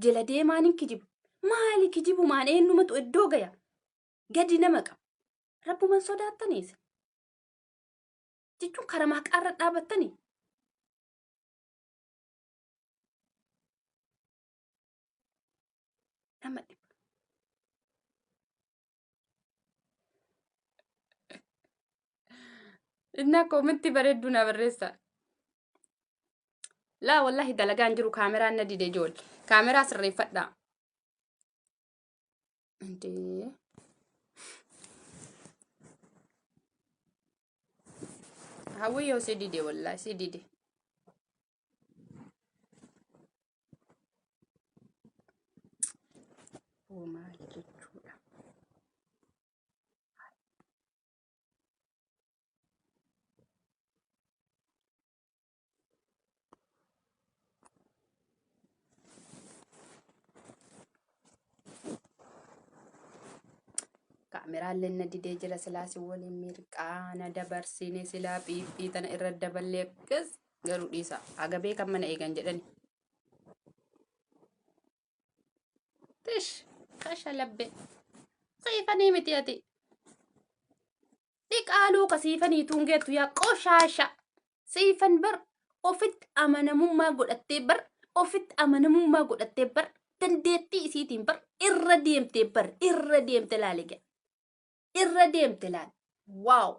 jala deemaan hin kijiba. Maali kijibumaan eenyumatu iddoo gaya? Gadi nama qaba. Rabbuman sodaattaniis. Jechuun karaa maqaarra dhaabattanii. Nama dhiba. Innaa koomentii bareedduu na barreessa. Laa wallahi dalagaan jiru, kaameraan na dide ijoollee. Kaameraa sirreeffadhaa. Indee. Hawwi yoo si dide, wallahi si dide. Hoo maal jechuudha? Kaameraalleen na didee jira silaa si waliin mirqaana dabarsine silaa phiiphii tana irra daballee akkas garuu dhiisa. Haga beekan mana eegan jedhani. Tish kasha labbe. Siifanii miti ati. Dhiqaaluu ka siifanii tuun geettu yaa qoshaasha. Siifan bar ofitti amanamummaa godhattee bar ofitti amanamummaa godhattee bar dandeettii isiitiin bar irra deemtee bar irra deemte laali gaa. Irra deemte laali. Waaw.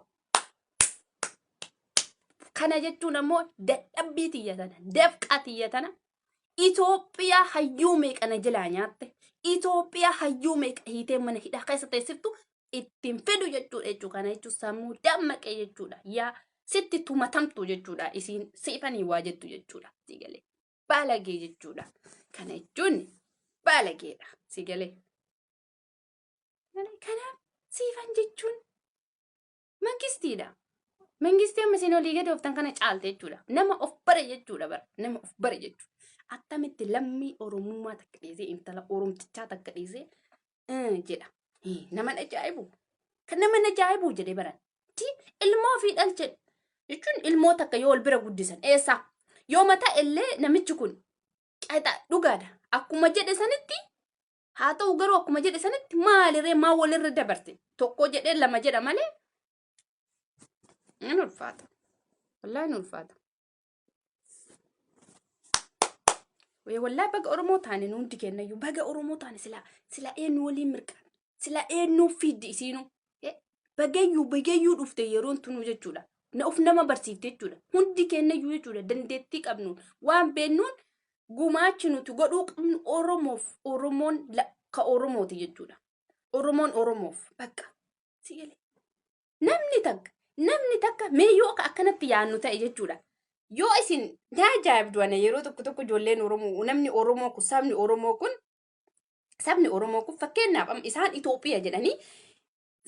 Kana jechuun ammoo dadhabbii tiyya tana dafqa tiyya tana Itoophiyaa hayyuu meeqa na jalaa nyaatte Itoophiyaa hayyuu meeqa hiitee mana hidhaa keessa teessiftu ittiin fidu jechuudha jechuu kana jechuun sammuu dammaqee jechuudha yaa sitti tumatamtu jechuudha isiin siifanii waa jettu jechuudha sigalee baalagee jechuudha kana jechuun baalageedha sigalee kanaaf siifan jechuun mangistiidha. Mangistii amma isin olii gadi ooftan kana caalte jechuudha. Nama of bare jechuudha bara. Nama of bare jechuudha. Attamitti lammii Oromummaa takka dhiisee intala Oromtichaa takka dhiisee jedha. Nama ajaa'ibu. Kan nama ajaa'ibu jedhee baran. Ti ilmoo ofii dhalche jechuun ilmoo takka yoo wal bira guddisan eessa? Yoo mataa illee namichi kun qaxa dhugaadha. Akkuma jedhe sanitti haa ta'u garuu akkuma jedhe sanitti maaliree maa walirra dabarte tokko jedhee lama jedha malee ni ulfaata. Wallaahi ni ulfaata. Wallaahi baga Oromoo taane nu hundi kennayyuu baga Oromoo taane silaa silaa eenyu waliin mirqaan silaa eenyuu fiiddi isiinuu bagayyuu bagayyuu dhufte yeroon tunuu jechuudha. Na of nama barsiifte jechuudha. Hundi kennayyuu jechuudha dandeettii qabnuun waan beennuun gumaachi nuti godhuu qabnu Oromoof Oromoon ka Oromooti jechuudha. Oromoon Oromoof bakka si galee. Namni takka namni takka mee yoo akka akkanatti yaannu ta'e jechuudha. Yoo isin na ajaa'ibdu ana yeroo tokko tokko ijoolleen Oromoo namni Oromoo kun sabni Oromoo kun sabni Oromoo kun fakkeenyaaf amma isaan Itoophiyaa jedhanii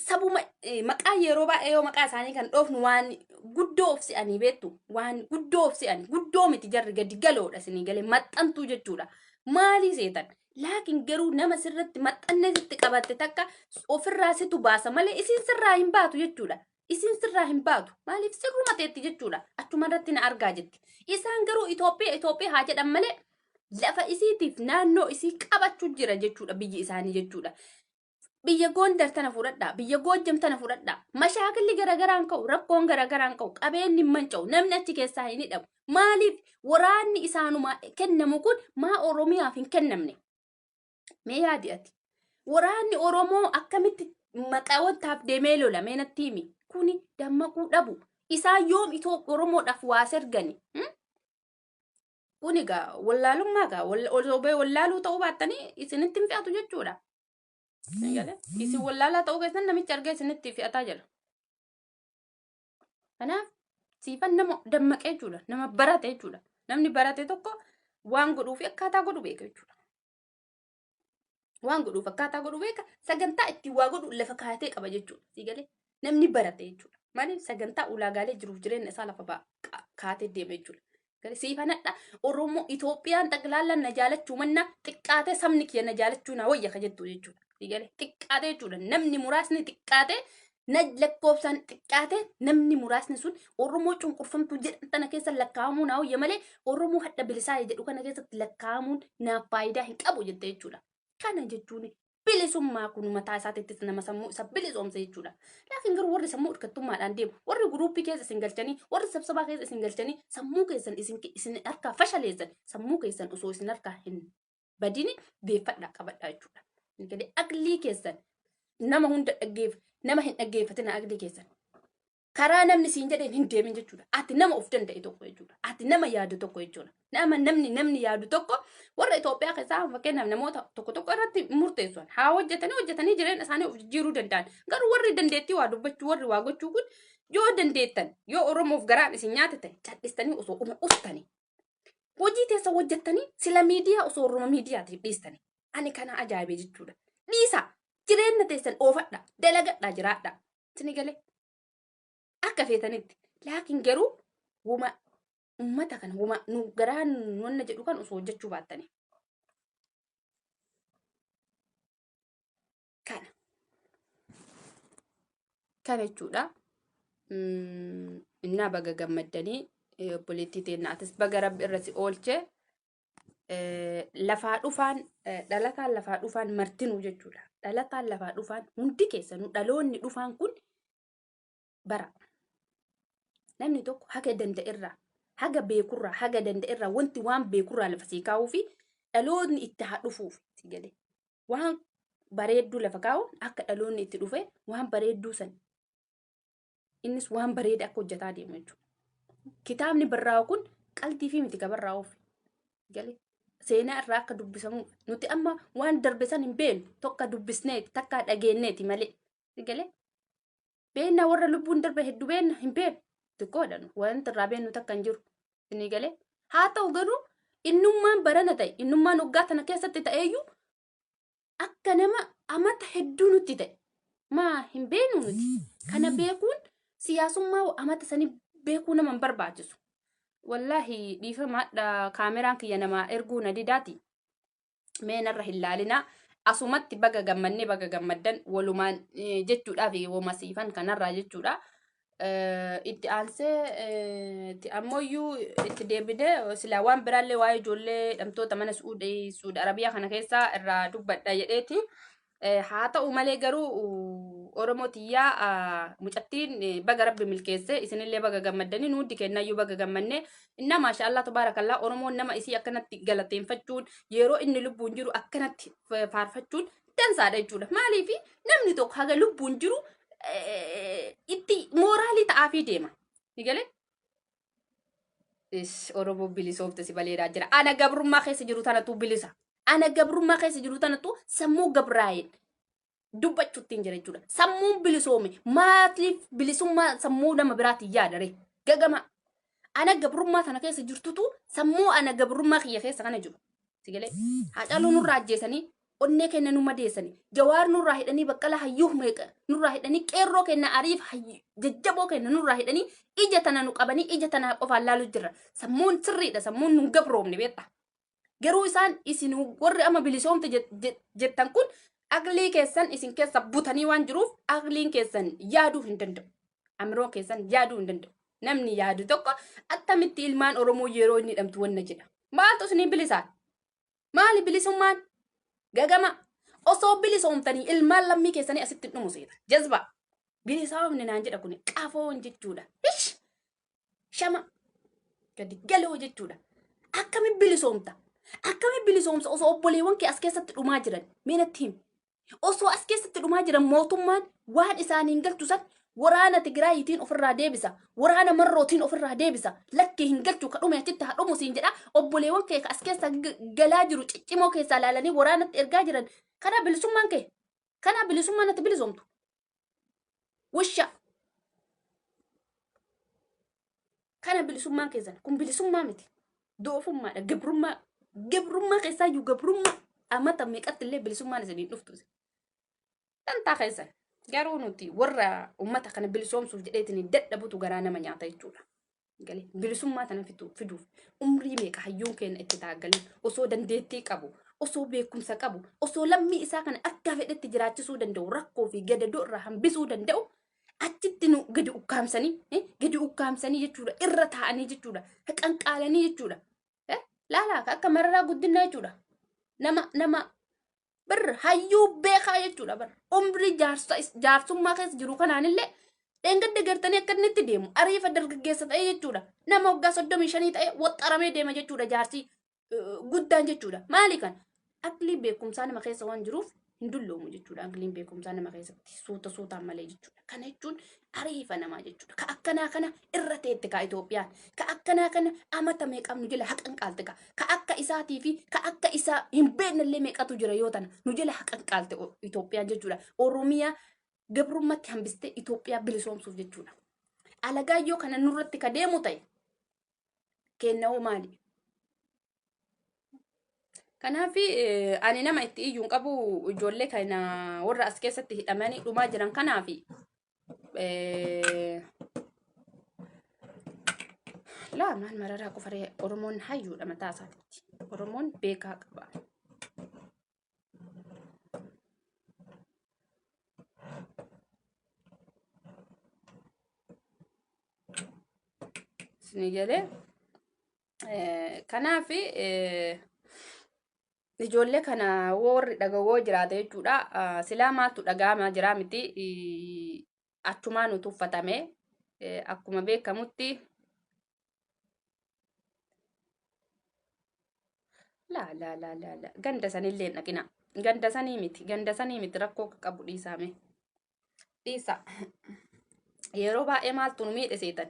sabuma maqaa yeroo baay'ee yoo maqaa isaanii kan dhoofnu waan guddoo of se'anii beektu waan guddoo of se'anii guddoo miti jarri gadi galoodha isinii galee maxxantuu jechuudha. Maalii seetan? Laakiin garuu nama sirratti maxxannee sitti qabatte takka ofirraa situ baasa malee isiin sirraa hin baatu jechuudha. Isiin sirraa hin baatu. Maaliif sirruma teetti jechuudha. Achuma irratti na argaa jetti. Isaan garuu Itoophiyaa Itoophiyaa haa jedhan malee lafa isiitiif naannoo isii qabachuu jira jechuudha biyyi isaanii jechuudha. Biyya Goondar tana fudhadhaa, biyya Goojjam tana fudhadhaa. Mashaakilli garagaraan ka'u, rakkoon garagaraan ka'u, qabeenyi hin manca'u, namni achi keessaa hin hidhamu. Maaliif waraanni isaanumaa kennamu kun maa Oromiyaaf hin kennamne? Mee yaadi ati. Waraanni Oromoo akkamitti maqaa wantaaf deemee lola mee natti himi. Kuni dammaquu dhabu. Isaan yoom itoo Oromoodhaaf waa sergani? Kun egaa wallaalummaa egaa osoo bee wallaaluu ta'uu baattanii isinitti hin fe'atu jechuudha. Isin wallaalaa ta'uu keessan namichi argee isinitti fe'ataa jira. Kanaaf siifan nama dammaqee jechuudha. Nama barate jechuudha. Namni barate tokko waan godhuu fi akkaataa godhu beeka jechuudha. Waan godhuuf akkaataa godhu beeka. Sagantaa ittiin waa godhu lafa kaayatee qaba jechuudha. Sii galee namni barate jechuudha. Maaliif sagantaa ulaagaalee jiruuf jireenya isaa lafa kaatee deema jechuudha. Galee siifanadha Oromoo Itoophiyaan xaqlaallaan na jaalachuu manna xiqqaatee sabni kiyya na jaalachuu na wayya ka jettu jechuudha. Sii galee xiqqaatee jechuudha. Namni muraasni xiqqaatee na lakkoofsaan xiqqaatee namni muraasni sun Oromoo cunqurfamtuu jedhan tana keessa lakkaa'amuu naa wayya malee Oromoo hadha bilisaa jedhu kana keessatti lakkaa'amuun naaf faayidaa hin qabu jette jechuudha. Kana jechuun bilisummaa kun mataa isaatittis nama sammuu isa bilisoomse jechuudha. Laakiin garuu warri sammuu hirkattummaadhaan deemu, warri guruuppii keessa isin galchanii, warri sabsabaa keessa isin galchanii sammuu keessan isin isin harkaa fashaleessan sammuu keessan osoo isin harkaa hin badini deeffadhaa qabadhaa jechuudha. Galee aqlii keessan nama hunda dhaggeef nama hin dhaggeeffatina aqlii keessan. Karaa namni siin jedheen hin deemin jechuudha. Ati nama of danda'e tokko jechuudha. Ati nama yaadu tokko jechuudha. Nama namni namni yaadu tokko warra Itoophiyaa keessaa fakkeenyaaf namoota tokko tokko irratti murteessan haa hojjetanii hojjetanii jireenya isaanii of jijjiiruu danda'an. Garuu warri dandeettii waa dubbachuu warri waa gochuu kun yoo dandeettan yoo Oromoof garaan isin nyaate ta'e cal'istanii osoo uma ustanii hojii teessa hojjettanii sila miidiyaa osoo Oromoo miidiyaatiif dhiistanii ani kana ajaa'ibee jechuudha. Dhiisaa. Jireenya teessan oofadha. Dalagadha jiraadha. Isin galee. Akka feetanitti. Laakiin garuu wuma ummata kana wuma nu garaan wanna jedhu kan osoo hojjechuu baattanii. Kana. Kana jechuudha. Innaa baga gammaddanii obboleettii teenna atis baga rabbi irra si oolche. Lafaa dhufaan dhalataan lafaa dhufaan martinuu jechuudha. Dhalataan lafaa dhufaan hundi keessanuu dhaloonni dhufaan kun bara. Namni tokko haga danda'erraa haga beekurraa haga danda'erraa wanti waan beekurraa lafa sii kaa'uu fi dhaloonni itti haa dhufuuf si galee. Waan bareedduu lafa kaa'uun akka dhaloonni itti dhufe waan bareedduu san innis waan bareeda akka hojjetaa deemu jechuudha. Kitaabni barraa'u kun qalbii fi miti ka barraa'uuf galee seenaa irraa akka dubbisamu nuti amma waan darbe san hin beeknu tokka dubbisneeti takka dhageenneeti malee galee beekna warra lubbuun darbe hedduu beekna hin beeknu xiqqoodha nu wanta irraa beeknu takka hin jiru inni galee haa ta'u garuu innummaan barana ta'e innummaan waggaa tana keessatti ta'eeyyuu akka nama amata hedduu nutti ta'e maa hin beeknu nuti kana beekuun siyaasummaa amata sanii beekuu nama hin barbaachisu. Wallaahi dhiifamaadha kaameraan kiyya namaa erguu na didaati. Mee narra hin laalinaa. Asumatti baga gammannee baga gammaddan walumaan jechuudhaaf woma siifan kanarraa jechuudha. Itti aansee itti ammoyyuu itti deebinee silaa waan biraallee waa'ee ijoollee hidhamtoota mana Suudi Arabiyaa kana keessaa irraa dubbadha jedheeti. Haa ta'u malee garuu Oromoo tiyyaa mucattiin baga rabbi milkeesse isinillee baga gammaddanii nu hundi kennayyuu baga gammanne inna maasha Allah tabaarakallaa Oromoon nama isii akkanatti galateeffachuun yeroo inni lubbuun jiru akkanatti faarfachuun dansaadha jechuudha. Maaliif namni tokko haga lubbuun jiru itti mooraalii ta'aafii deema. Ni galee? Ish, Oromoo bilisoomte si baleedhaa jira. Ana gabrummaa keessa jiru tanatu bilisa. Ana gabrummaa keessa jiru tanatu sammuu gabraa'een dubbachuutti hin jira jechuudha. Sammuun bilisoome maaliif bilisummaa sammuu nama biraatiin yaada ree? Gagama. Ana gabrummaa tana keessa jirtutu sammuu ana gabrummaa kiyya keessa kana jiru. Si galee? Haacaaluu nurraa ajjeesanii onnee keenya nu madeessanii Jawaar nurraa hidhanii Baqqalaa hayyuu meeqa nurraa hidhanii qeerroo keenya ariif jajjaboo keenya nurraa hidhanii ija tana nu qabanii ija tana qofaan laalu jirra. Sammuun sirriidha sammuun nun gabroomne beekta. Garuu isaan isin warri amma bilisoomte jettan kun aqlii keessan isin keessa butanii waan jiruuf aqliin keessan yaaduu hin danda'u. Amiroo keessan yaaduu hin danda'u. Namni yaadu tokko attamitti ilmaan Oromoo yeroo inni hidhamtu wanna jedha. Maaltu isinii bilisaa? Maali bilisummaan? Gagama. Osoo bilisoomtanii ilmaan lammii keessanii asitti hin dhumu seeta. Jazba. Bilisoomne naan jedha kuni qafoon jechuudha. Ish! Shama. Gadi galoo jechuudha. Akkami bilisoomta? Akkami bilisoomsa osoo obboleewwan kee as keessatti dhumaa jiran? Mee natti himi. Osoo as keessatti dhumaa jiran mootummaan waan isaaniin galchu san waraana Tigraayitiin ofirraa deebisa. Waraana Marrootiin ofirraa deebisa. Lakkii hin galchu ka dhume achitti haa dhumu siin jedha. Obboleewwan kee ka as keessa galaa jiru ciccimoo keessaa laalanii waraanatti ergaa jiran. Kana bilisummaan kee. Kana bilisummaan ati bilisoomtu. Wusha. Kana bilisummaan keessan kun bilisummaa miti. Doofummaadha. Gabrummaa. Gabrummaa keessaayyuu gabrummaa. Amata meeqatti illee bilisummaan isin hin dhuftu. Dantaa keessan. Garuu nuti warra uummata kana bilisoomsuuf jedheetiin dadhabutu garaa nama nyaata jechuudha. Galee bilisummaa tana fiduuf umrii meeqa hayyuun keenya itti taaggalee osoo dandeettii qabu osoo beekumsa qabu osoo lammii isaa kana akka fedhetti jiraachisuu danda'u rakkoo fi gadadoo irraa hambisuu danda'u achitti nu gadi ukkaamsanii gadi ukkaamsanii jechuudha irra taa'anii jechuudha qanqaalanii jechuudha laalaa akka mararaa guddinaa jechuudha nama nama bir hayyuu beekaa jechuudha bar umrii jaarsummaa keessa jiru kanaanillee dheengadda gartanii akka inni itti deemu ariifa dargaggeessa ta'e jechuudha nama waggaa 35 ta'e waxxaramee deema jechuudha jaarsi guddaan jechuudha maali kan aqlii beekumsaa nama keessa waan jiruuf hin dulloomu jechuudha aqliin beekumsaa nama keessatti suuta suutaan malee jechuudha kana jechuun ariifa namaa jechuudha ka akkanaa kana irra teette ka Itoophiyaan ka akkanaa kana amata meeqam nu jala haqan qaalte ka ka akka isaatii fi ka akka isaa hin beeknellee meeqatu jira yoo tana nu jala haqan qaalte Itoophiyaan jechuudha Oromiyaa gabrummatti hambistee Itoophiyaa bilisoomsuuf jechuudha alagaa yoo kana nurratti ka deemu ta'e kennawoo maali? Kanaaf ani nama itti iyyuu hin qabu ijoollee kana warra as keessatti hidhamanii dhumaa jiran kanaaf laa maal mararaa qofaree Oromoon hayyuudha mataa isaatitti. Oromoon beekaa qaba. Isinii galee kanaaf ijoollee kana warri dhagawoo jiraate jechuudha. Silaa maaltu dhaga'amaa jira miti achumaa nu tuffatame akkuma beekamutti laa laa laa laa laa ganda sanillee hin dhaqina. Ganda sanii miti ganda sanii miti rakkoo qabu dhiisaame. Dhiisa. Yeroo baay'ee maaltu nu miidhe seetan?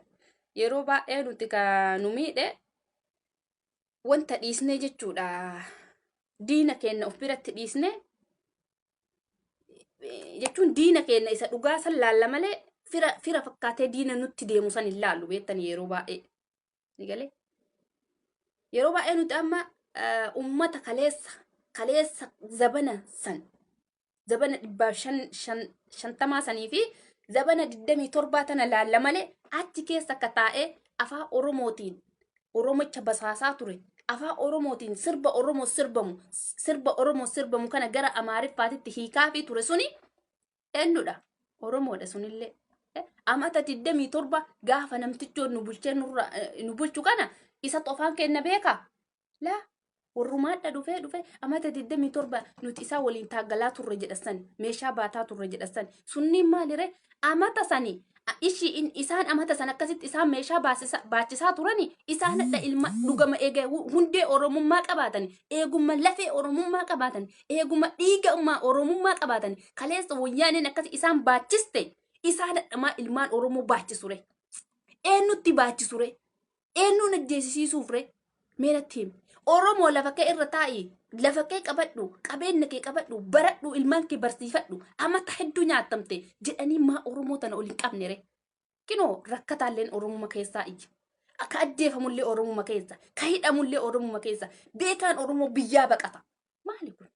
Yeroo baay'ee nuti ka nu miidhe wanta dhiisnee jechuudha. Diina keenya of biratti dhiisnee jechuun diina keenya isa dhugaa san laalla malee fira fira fakkaatee diina nutti deemu san hin laallu beektan yeroo baay'ee. Ni galee? Yeroo baay'ee nuti amma ummata kaleessa kaleessa zabana san zabana dhibbaaf shan shan shantamaa sanii fi zabana digdamii torbaa tana laalla malee achi keessa akka taa'ee afaan Oromootiin Oromicha basaasaa ture afaan Oromootiin sirba Oromoo sirbamu sirba Oromoo sirbamu kana gara Amaariffaatitti hiikaafii ture suni eenyudha? Oromoodha sunillee. Amata 27 gaafa namtichoon nu bulchee nurra nu bulchu kana isatu afaan keenya beekaa? Laa warrumaadha dhufee dhufee amata 27 nuti isaa waliin taaggalaa turre jedhasan meeshaa baataa turre jedhasan sunniin maalire amata sani ishii isaan amata san akkasitti isaan meeshaa baachisaa turani isaan hadha ilma dhugama eega hundee oromummaa qabaatan eegumma lafee oromummaa qabaatan eegumma dhiiga ummaa oromummaa qabaatan kaleessa wayyaaneen akkasi isaan baachiste isaan hadhamaa ilmaan oromoo baachisure eenyutti baachisure Eenyuun ajjeesisiisuuf ree? Mee natti himi. Oromoo lafa kee irra taa'i, lafa kee qabadhu, qabeenya kee qabadhu, baradhu, ilmaan kee barsiifadhu, amata hedduu nyaatamte jedhanii maa Oromoo tana ol hin qabne ree? Kinoo rakkataalleen Oromuma keessaa iyya. Ka ajjeefamullee Oromuma keessa, ka hidhamullee Oromuma keessa, beekaan Oromoo biyyaa baqata. Maali kun?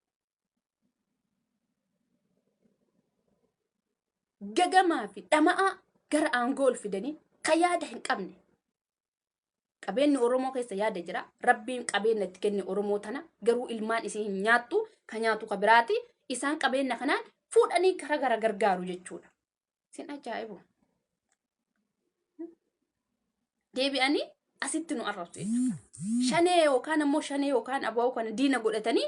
Gagamaa fi dhama'aa gara aangoo ol fidanii ka yaada hin qabne. Qabeenyi Oromoo keessa yaada jira. Rabbiin qabeenya itti kenne Oromoo tana garuu ilmaan isii hin nyaattu ka nyaatu ka biraati. Isaan qabeenya kanaan fuudhanii kara gara gargaaru jechuudha. Isin ajaa'ibu. Deebi'anii asitti nu arrabsu jechuudha. Shanee yookaan ammoo shanee yookaan abaa'oo kana diina godhatanii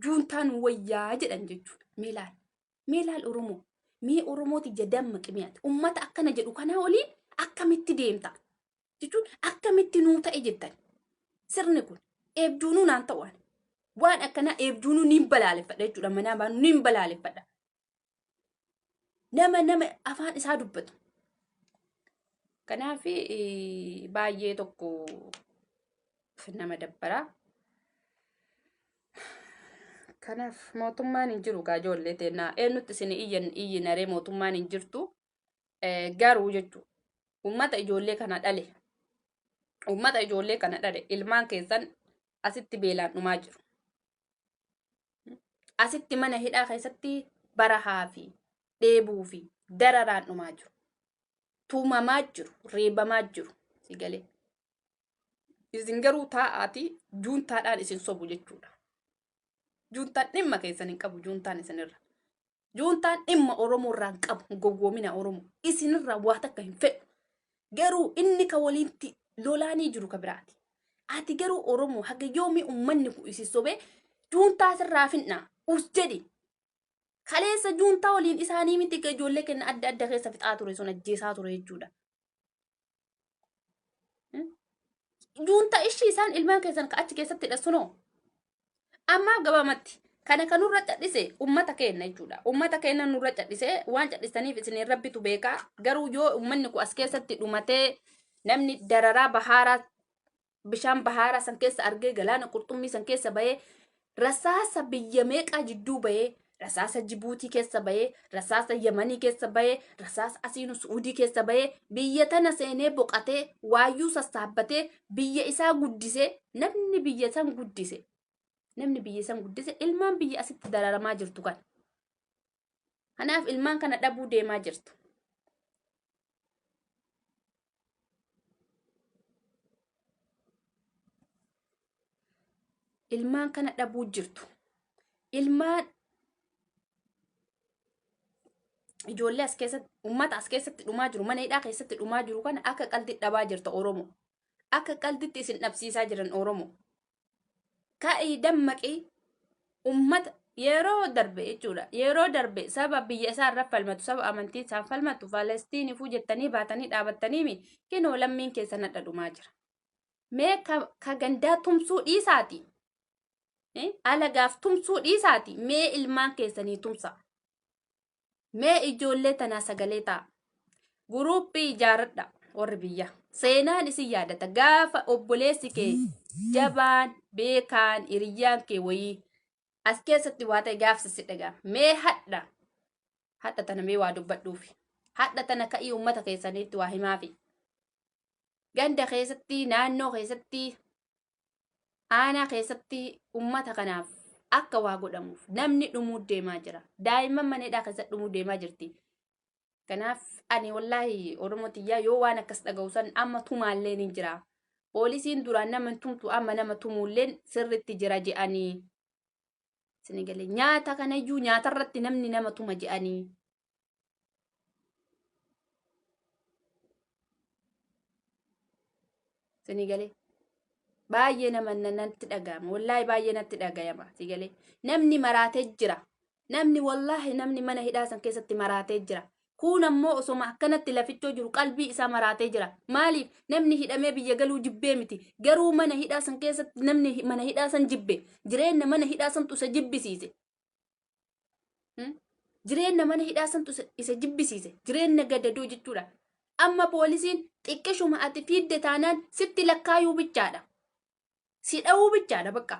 juuntaa nu wayyaa jedhan jechuudha. Mee laal. Mee laal Oromoo. Mee Oromooti ija dammaqi mi'aati. Ummata akkana jedhu kanaa waliin akkamitti deemta? Jechuun akkamitti nuu ta'e jettan. Sirni kun eebjuunuu naan ta'u ani. Waan akkanaa eebjuunuu niin balaaleffadha jechuudha. Manaa baanu niin balaaleffadha. Nama nama afaan isaa dubbatu. Kanaaf baay'ee tokko nama dabbara. Kanaaf mootummaan hin jiru gaa ijoollee teennaa eenyutti isin iyyan iyyinaree mootummaan hin jirtu garuu jechuudha. Uummata ijoollee kana dhale uummata ijoollee kana dhale ilmaan keessan asitti beelaan dhumaa jiru. Asitti mana hidhaa keessatti barahaa fi dheebuu fi dararaan dhumaa jiru. Tumamaa jiru, reebamaa jiru. Si galee. Isin garuu taa'aatii juuntaadhaan isin sobu jechuudha. Juuntaan dhimma keessan hin qabu juuntaan isinirra. Juuntaan dhimma Oromoo irraa hin qabu hin gowwoomina Oromoo. Isinirraa waa takka hin fedhu. Garuu inni ka waliinti lolaanii jiru ka biraati. Ati garuu Oromoo haga yoomii ummanni kun isin sobee juuntaa sirraa finna us jedhi. Kaleessa juuntaa waliin isaanii miti ka ijoollee kenna adda adda keessa fixaa ture sun ajjeesaa ture jechuudha. Juuntaa ishii isaan ilmaan keessan ka achi keessatti hidha sunoo. Ammaaf gabaamatti kana kan nurra cadhise ummata keenya jechuudha. Ummata keenya nurra cadhise waan cadhisaniif isin rabbitu beekaa. Garuu yoo ummanni kun as keessatti dhumatee namni dararaa bahaaraa bishaan bahaaraa san keessa argee galaana qurxummii san keessa bahee rasaasa biyya meeqaa jidduu bahee rasaasa Jibuutii keessa bahee rasaasa Yamanii keessa bahee rasaasa asiinu Su'uudii keessa bahee biyya tana seenee boqatee waayyuu sassaabbatee biyya isaa guddisee namni biyya san guddise Namni biyya san guddise ilmaan biyya asitti dararamaa jirtu kana. Kanaaf ilmaan kana dhabuu deemaa jirtu. Ilmaan kana dhabuu jirtu. Ilmaan ijoollee as keessatti uummata as keessatti dhumaa jiru mana hidhaa keessatti dhumaa jiru kana akka qaldi dhabaa jirta Oromoo. Akka qalditti isin dhabsiisaa jiran Oromoo. Ka'ii dammaqii uummata yeroo darbe jechuudha. Yeroo darbe saba biyya isaa irra falmatu saba amantii isaan falmatu Faalastiinifuu jettanii baatanii dhaabattaniimi kinoo lammiin keessan hadha dhumaa jira. Mee ka gandaa tumsuu dhiisaati. Alagaaf tumsuu dhiisaati. Mee ilmaan keessanii tumsa. Mee ijoollee tanaa sagalee ta'a. Guruuppii ijaaradha warri biyya. Seenaan isin yaadata gaafa obboleessi kee jabaan beekaan hiriyyaan kee wayii as keessatti waa ta'e gaafsa si dhaga'ama. Mee hadha hadha tana mee waa dubbadhuufi. Hadha tana ka'ii uummata keessaniitti waa himaafi. Ganda keessatti naannoo keessatti aanaa keessatti uummata kanaaf akka waa godhamuuf namni dhumuu deemaa jira. Daa'imman mana hidhaa keessatti dhumuu deemaa jirti. Kanaaf ani wallaahi Oromoo tiyyaa yoo waan akkas dhaga'u san amma tumaallee ni jira. Poolisiin duraan nama hin tumtu amma nama tumuulleen sirritti jira je'anii. Isin galee nyaata kanayyuu nyaatarratti namni nama tuma je'anii. Isin galee baay'ee nama natti dhaga'ama. Wallaahi baay'ee natti dhaga'ama. Isin galee namni maraatee jira. Namni wallaahi namni mana hidhaa san keessatti maraatee jira. Kun ammoo osoma akkanatti lafichoo jiru qalbii isaa maraatee jira. Maaliif namni hidhamee biyya galuu jibbee miti. Garuu mana hidhaa san keessatti namni mana hidhaa san jibbe. Jireenya mana hidhaa santu isa jibbisiise. Jireenya mana hidhaa santu isa jibbisiise. Jireenya gadadoo jechuudha. Amma poolisiin xiqqishuma ati fiidde taanaan sitti lakkaayuu bichaadha. Si dha'uu bichaadha bakka.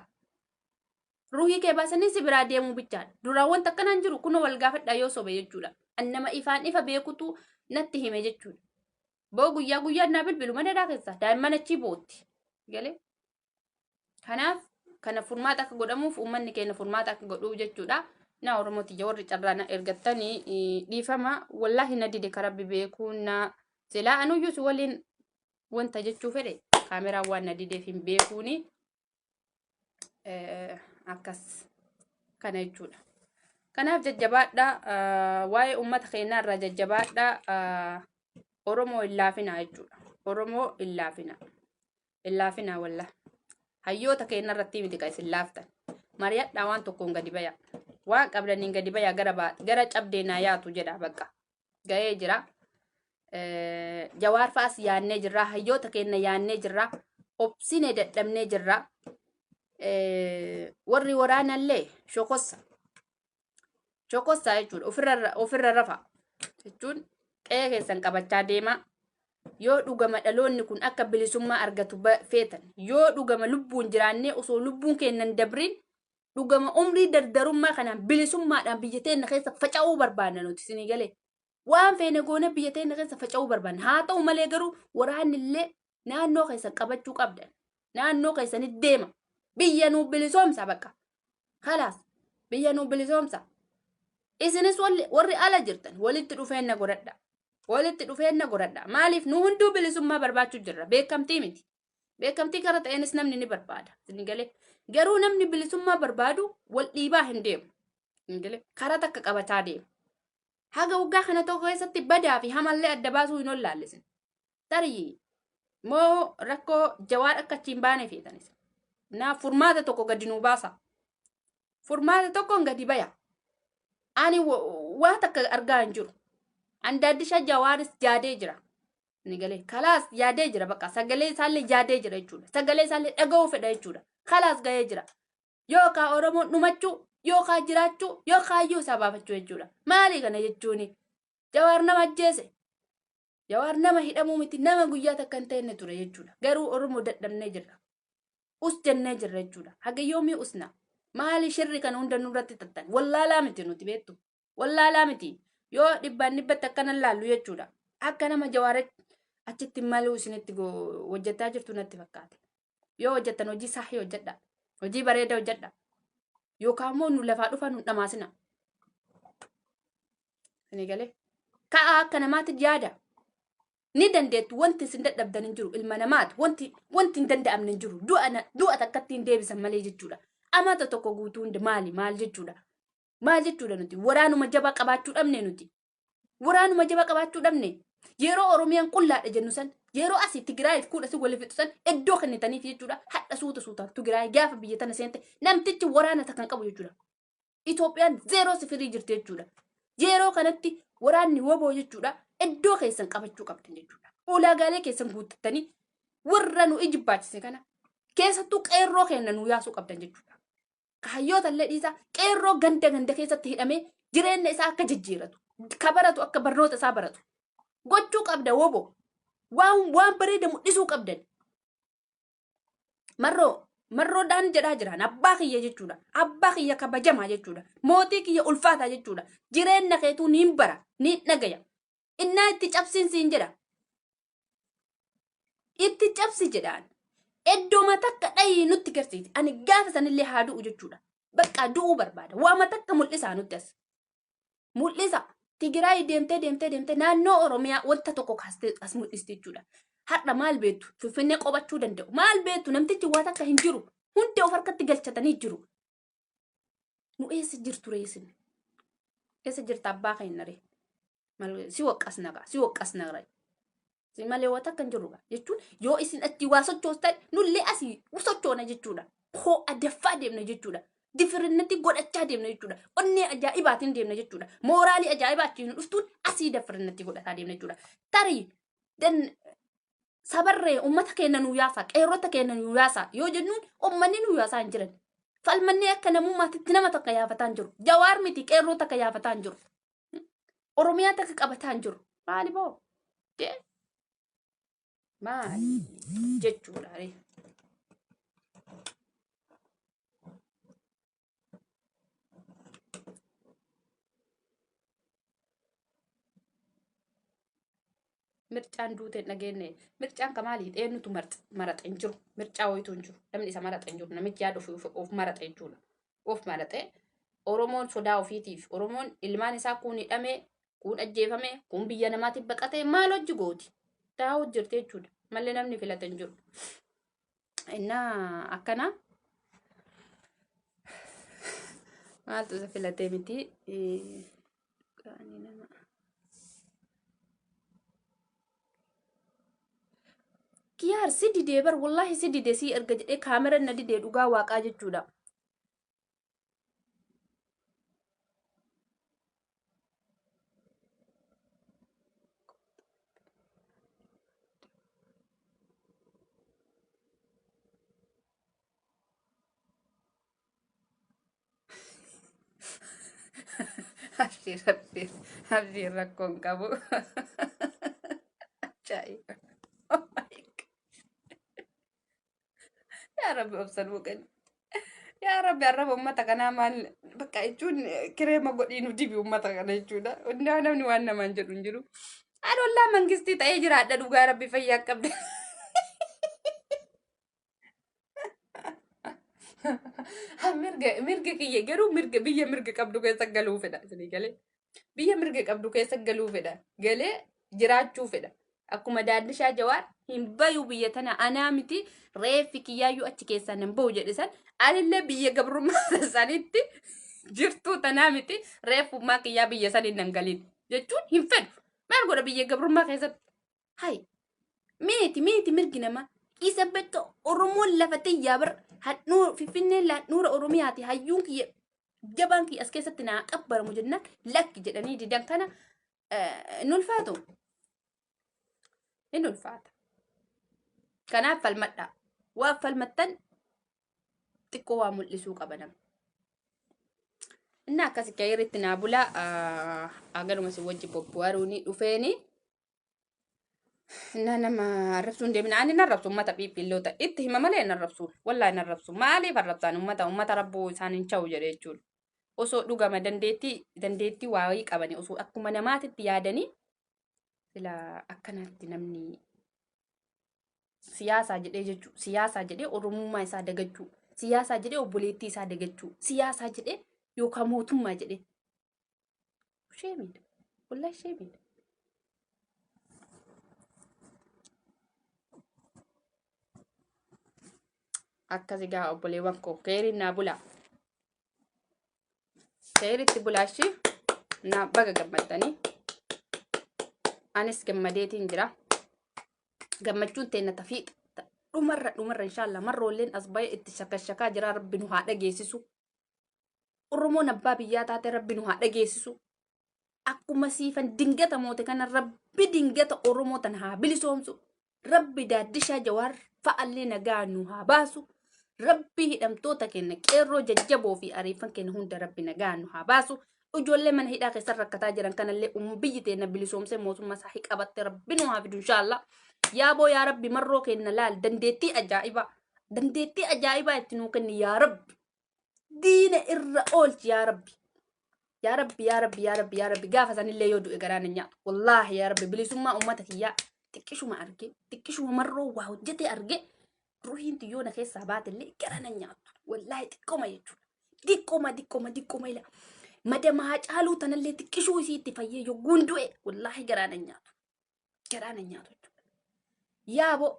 Ruhii kee baasanii si biraa deemuu bichaadha. Duraan wanta akkanaan jiru kunoo wal gaafadhaa yoo sobe jechuudha. An nama ifaan ifa beekutu natti hime jechuudha. Boo guyyaa guyyaan naa bilbilu mana hidhaa keessa daa'imman achii bootti. Galee. Kanaaf kana furmaata akka godhamuuf uummanni keenya furmaata akka godhuuf jechuudha. Na Oromoo tiyya warri carraa na ergattanii dhiifama wallaahi na dide ka rabbi beekuu na silaa anuyyuu si waliin wanta jechuu fedhe kaameraan waan na dideef hin beekuuni akkas kana jechuudha. Kanaaf jajjabaadha waa'ee uummata keenyaa irraa jajjabaadha Oromoo hin laafinaa jechuudha. Oromoo hin laafinaa. Hin laafinaa wallah. Hayyoota keenya irratti miti kan isin laaftan. Mari'adhaa waan tokkoon gadi baya. Waan qabdaniin gadi baya gara gara cabdee naa yaatu jedha bakka. Ga'ee jira. Jawaar fa'as yaannee jirra. Hayyoota keenya yaannee jirra. Obsine dadhabnee jirra. Warri waraanallee shokossa. Shokossaa jechuudha. Ofirra rafa jechuun qe'ee keessan qabachaa deemaa. Yoo dhugama dhaloonni kun akka bilisummaa argatu feetan, yoo dhugama lubbuun jiraannee osoo lubbuun keenya hin dabriin dhugama umrii dardarummaa kanaan bilisummaadhaan biyya teenya keessa faca'uu barbaanna nuti isinii galee. Waan feene goone biyya teenya keessa faca'uu barbaanna. Haa ta'u malee garuu waraanni illee naannoo keessan qabachuu qabdan. Naannoo keessanitti deema. Biyya nuu bilisoomsa bakka. Kalaas biyya nuu bilisoomsa. Isinis warri ala jirtan walitti dhufeenna godhadha. Walitti dhufeenna godhadha. Maaliif nu hunduu bilisummaa barbaachuu jirra. Beekamtii miti. Beekamtii kara ta'eenis namni ni barbaada. Isin galee. Garuu namni bilisummaa barbaadu wal dhiibaa hin deemu. Isin galee. Karaa takka qabataa deema. Haga waggaa kana tokko keessatti badaa fi hamallee adda baasuu hin ollaallisin. Tarii moo rakkoo Jawaar akka achi hin baane feetanis. Naa furmaata tokko gadi nuu baasa. Furmaata tokkoon gadi baya. Ani waa takka argaa hin jiru. Andaaddisha Jawaaris yaadee jira. Ni galee kalaas yaadee jira bakka sagalee isaallee yaadee jira jechuudha. Sagalee isaallee dhaga'uu fedha jechuudha. Kalaas ga'ee jira. Yookaan Oromoon dhumachuu yookaan jiraachuu yookaan iyyuu isaa baafachuu jechuudha. Maali kana jechuuni? Jawaar nama ajjeese. Jawaar nama hidhamuu miti nama guyyaa takka hin ta'inne ture jechuudha. Garuu Oromoo dadhabnee jirra. Us jennee jirra jechuudha. Haga yoomii usna? Maali shirri kana hunda nurratti tattan? Wallaalaa miti nuti beektu. Wallaalaa miti. Yoo dhibbaan dhibbatti akkana laallu jechuudha. Akka nama Jawaar achitti maluu isinitti hojjetaa jirtu natti fakkaate. Yoo hojjettan hojii sahii hojjedha. Hojii bareeda hojjedha. Yookaan immoo nu lafaa dhufaa nu dhamaasina. Isin galee. Ka'aa akka namaatti yaada. Ni dandeettu wanti isin dadhabdan hin jiru ilma namaati wanti wanti hin danda'amne hin jiru du'a du'a takkatti hin deebisan malee jechuudha. Amata tokko guutuu hundi maali maal jechuudha. Maal jechuudha nuti waraanuma jabaa qabaachuu dhabne nuti. Waraanuma jabaa qabaachuu dhabne yeroo Oromiyaan qullaadha jennu san yeroo asii Tigraayiif kuudha si wali fixu san iddoo kennitaniif jechuudha. Hadha suuta suutaan Tigraay gaafa biyya tana seente namtichi waraana takkan qabu jechuudha. Itoophiyaan zeeroo sifirii jirti jechuudha. Yeroo kanatti waraanni woboo jechuudha iddoo keessan qabachuu qabdan jechuudha. Ulaagaalee keessan guuttattanii warra nu ijibbaachise kana keessattuu qeerroo keenya nu yaasuu qabdan jechuudha. Hayyoota illee dhiisaa qeerroo ganda ganda keessatti hidhamee jireenya isaa akka jijjiiratu ka baratu akka barnoota isaa baratu gochuu qabda woboo waan waan bareeda mul'isuu qabdan. Marroo marroodhaan jedhaa jiraan abbaa kiyya jechuudha. Abbaa kiyya kabajamaa jechuudha. Mootii kiyya ulfaataa jechuudha. Jireenya keetuu niin bara niin dhagaya. Innaa itti cabsiin siin jedha. Itti cabsi jedhaan. Iddooma takka dhayii nutti garsiisi. Ani gaafa sanillee haa du'u jechuudha. Bakka du'uu barbaada. Waama takka mul'isaa nutti as. Mul'isa. Tigraay deemtee deemtee deemtee naannoo Oromiyaa wanta tokko kaastee as mul'isti jechuudha. Har'a maal beektu? Finfinnee qobachuu danda'u. Maal beektu? Namtichi waa takka hin jiru. Hunda of harkatti galchatanii jiru. Nu eessa jirtu ree isin? Eessa jirta abbaa keenya ree? Mal si waqqasna gaa si waqqasna ree. Si malee waa takka hin jiru gaa jechuun yoo isin achi waa sochoostan nullee asii sochoona jechuudha. Ho'a daffaa deemna jechuudha. Difirinnatti godhachaa deemna jechuudha. Onnee ajaa'ibaatiin deemna jechuudha. Mooraalii ajaa'ibaa achiin nu dhuftuun asii dafirinnatti godhataa deemna jechuudha. Tarii dan sabarree ummata keenya nu yaasaa qeerrota keenya nu yaasaa yoo jennuun ummanni nu yaasaa hin jiran. Falmannee akka namummaatitti nama takka yaafataa hin jiru. Jawaar miti qeerroo takka yaafataa hin jiru. Oromiyaa takka qabataa hin jiru. Maali boo? Jee? Maali jechuudha ree? Mircaan duute hin dhageenye. Mircaan ka maali? Eenyutu maraxe hin jiru. Mircaa wayitu hin jiru. Namni isa maraxe hin jiru. Namichi yaada ofii of maraxe jechuudha. Of maraxe. Oromoon sodaa ofiitiif. Oromoon ilmaan isaa kuun hidhame, kuun ajjeefame, kuun biyya namaatiif baqate maal hojii gooti? Taa'u jirti jechuudha. Mallee namni filate hin jiru. Innaa akkana. Maaltu isa filatee miti? Qaanii nama. Kiyaar si didee bar wallaahi si didee si erga jedhee kaameran na didee dhugaa waaqaa jechuudha. Abshiir abshiir abshiir rakkoon qabu. Ajaa'iba. Oh my God. Yaa Rabbi obsa nuu kenni. Yaa Rabbi arraba uummata kanaa maal bakka jechuun kireema godhii nu dibi uummata kana jechuudha. Hundaa namni waan namaan jedhu hin jiru. Ani ollaa mangistii ta'ee jiraadha dhugaa Rabbi fayyaa qabda. Mirga mirga kiyya garuu mirga biyya mirga qabdu keessa galuu fedha isinii galee. Biyya mirga qabdu keessa galuu fedha. Galee jiraachuu fedha. Akkuma daandishaa jawaar hin bayu biyya tana anaa miti reeffi kiyyaayyuu achi keessaa nan bahu jedhe san anillee biyya gabrummaa sanitti jirtuu tanaa miti reeffummaa kiyyaa biyya saniin nan galiin jechuun hin fedhu. Maal godha biyya gabrummaa keessatti? Hay meeti meeti mirgi namaa isa bakka Oromoon lafa tiyyaa bar handhuura Finfinneen handhuura Oromiyaati hayyuun kiyya jabaan kiyya as keessatti naa qabbaramu jennaan lakki jedhanii didan kana hin ulfaatu. Hin ulfaata. Kanaaf falmadhaa. Waan falmattan xiqqoo waa mul'isuu qaba namni. Inni akkasi keeritti naa bulaa agaruma si wajji bobbu'aruuni dhufeeni. Na nama arrabsuu hin deemina. Ani hin arrabsu uummata piippiilloota. Itti hima malee hin arrabsu. Wallaahi hin arrabsu. Maaliif arrabsaan uummata uummata rabbuu isaan hin cha'u jedhe jechuudha. Osoo dhugama dandeettii dandeettii waayii qabani osoo akkuma namaatitti yaadanii sila akkanatti namni siyaasaa jedhee jechuu siyaasaa jedhee oromummaa isaa dagachuu Siyaasaa jedhee obboleettii isaa dagachuu. Siyaasaa jedhee yookaan mootummaa jedhee. Sheemiidha. Wallahi sheemiidha. Akkas egaa obboleewwan koo keeriin naa bulaa. Keeritti bulaashi naa baga gammaddanii. Anis gammadeetiin jira. Gammachuun teenna tafiixa. Dhumarra dhumarra inshaallah marroolleen as ba'ee itti shakashakaa jira rabbi nu haa dhageessisu. Oromoon abbaa biyyaa taate rabbi nu haa dhageessisu. Akkuma siifan dingata moote kana rabbi dingata Oromoo tana haa bilisoomsu. Rabbi daaddishaa jawaar fa'allee nagaa nu haa baasu. Rabbi hidhamtoota keenya qeerroo jajjaboo fi ariifan keenya hunda rabbi nagaa nu haa baasu. Ijoollee mana hidhaa keessa rakkataa jiran kanallee biyyi teenya bilisoomsee mootummaa isaa hiqabatte rabbi nu haa fidu inshaallah. Yaaboo yaa rabbi marroo keenya laal dandeettii ajaa'ibaa dandeettii ajaa'ibaa itti nuu kenni yaa rabbi. Diina irra oolchi yaa rabbi. Yaa rabbi yaa rabbi yaa rabbi yaa rabbi gaafa sanillee yoo du'e garaan hin nyaatu. Wallaahi yaa rabbi bilisummaa uummata kiyyaa xiqqishuma arge xiqqishuma marroo waa hojjetee arge ruhiin tiyyoo na keessaa baatellee gara na nyaattu. Wallaahi xiqqoma jechuudha. Diqqoma diqqoma diqqoma ila. Madama Haacaaluu tanallee xiqqishuu isii itti fayyee yogguun du'e wallaahi garaa na nyaatu. Garaa na nyaatu jechuudha. Yaaboo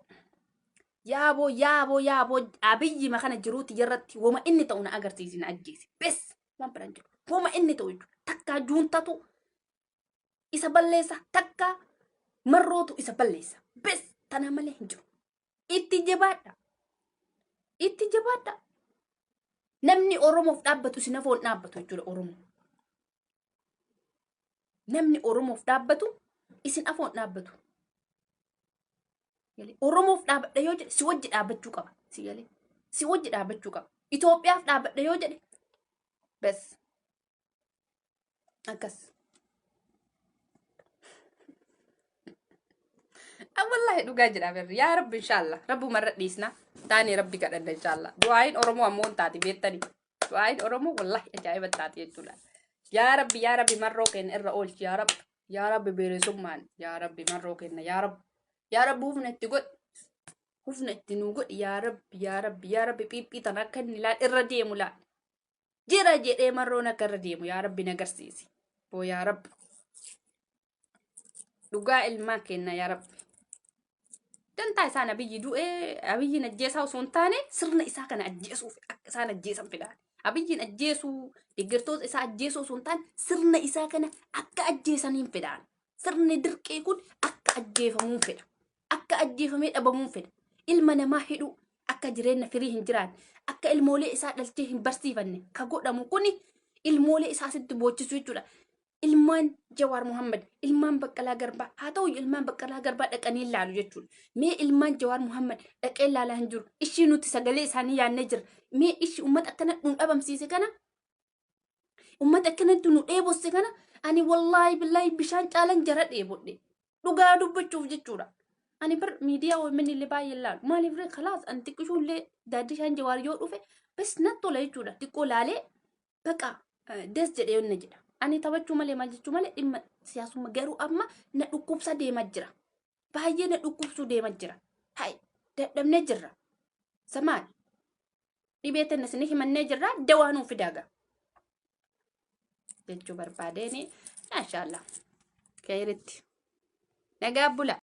yaaboo yaaboo yaaboo abiyyi makana jiruuti irratti woma inni ta'u na agarsiisi na ajjeesi. Bes waan biraan jiru. Woma inni ta'u jechuudha. Takkaa juuntatu isa balleessa takkaa marrootu isa balleessa. Bes tana malee hin jiru. Itti jabaadha. Itti jabaadha. Namni Oromoof dhaabbatu isin hafoon dhaabbatu jechuudha Oromoo. Namni Oromoof dhaabbatu isin afoon dhaabbatu. Oromoof dhaabbadha yoo jedhe si wajji dhaabbachuu qaba. Si galee. Si wajji dhaabbachuu qaba. Itoophiyaaf dhaabbadha yoo jedhe bes. Akkas. Wallahi dhugaa jedha berri. Yaa Rabbi inshaallah. Rabbumarra dhiisna. Taanee Rabbi kadhanna inshaallah. Du'aayin Oromoo ammoo hin taati beektanii. Du'aayin Oromoo wallahi ajaa'iba taati jechuudha. Yaa Rabbi yaa Rabbi marroo keenya irra oolchi yaa Rabbi. Yaa Rabbi bilisummaan yaa Rabbi marroo keenya yaa Rabbi. Yaa Rabbi humna itti godhi. Humna itti nuu godhi yaa Rabbi yaa Rabbi yaa Rabbi phiiphii tan akka inni laal irra deemu laal. Jira jedhee marroon akka irra deemu yaa Rabbi nagarsiisi. Boo yaa Rabbi. Dhugaa ilmaan kenna yaa Rabbi. Dantaa isaan abiyyi du'ee abiyyiin ajjeesaa osoo hin taane sirna isaa kana ajjeesuuf akka isaan ajjeesan fedhaan. Abiyyiin ajjeesuu deeggartoota isaa ajjeesuu osoo hin taane sirna isaa kana akka ajjeesaniin fedhaan. Sirni dirqii kun akka ajjeefamuun fedha. Akka ajjeefamee dhabamuun fedha. Ilma namaa hidhuu akka jireenya firii hin jiraanne akka ilmoolee isaa dhalchee hin barsiifanne ka godhamu kuni ilmoolee isaa asitti boochisuu jechuudha. Ilmaan Jawaar Muhammad, ilmaan Baqqalaa Garbaa, haa ta'u ilmaan Baqqalaa Garbaa dhaqanii ilaalu jechuudha. Mee ilmaan Jawaar Muhammad dhaqee ilaalaa hin jiru. Ishii nuti sagalee isaanii yaannee jira. Mee ishii uummata akkana nu dhabamsiise kana, uummata akkanatti nu dheebosse kana ani wallaahi billaahi bishaan caalan jara dheebodhe. Dhugaa dubbachuuf jechuudha. Ani bar miidiyaa OMN illee baay'ee ilaalu. Maaliif ree kalaas ani xiqqishuu illee daaddishaan Jawaar yoo dhufe bas natti tola jechuudha. Xiqqoo laalee baqa des jedhee yonna jedha. Ani taphachuu malee maal jechuu malee dhimma siyaasummaa garuu amma na dhukkubsa deema jira. Baay'ee na dhukkubsuu deema jira. Hai dadhabnee jirra. Samaal dhibee tana isin himannee jirra dawaa nuu fidaaga. Jechuu barbaadeeni maashaallah. Keeritti. Nagaa bula.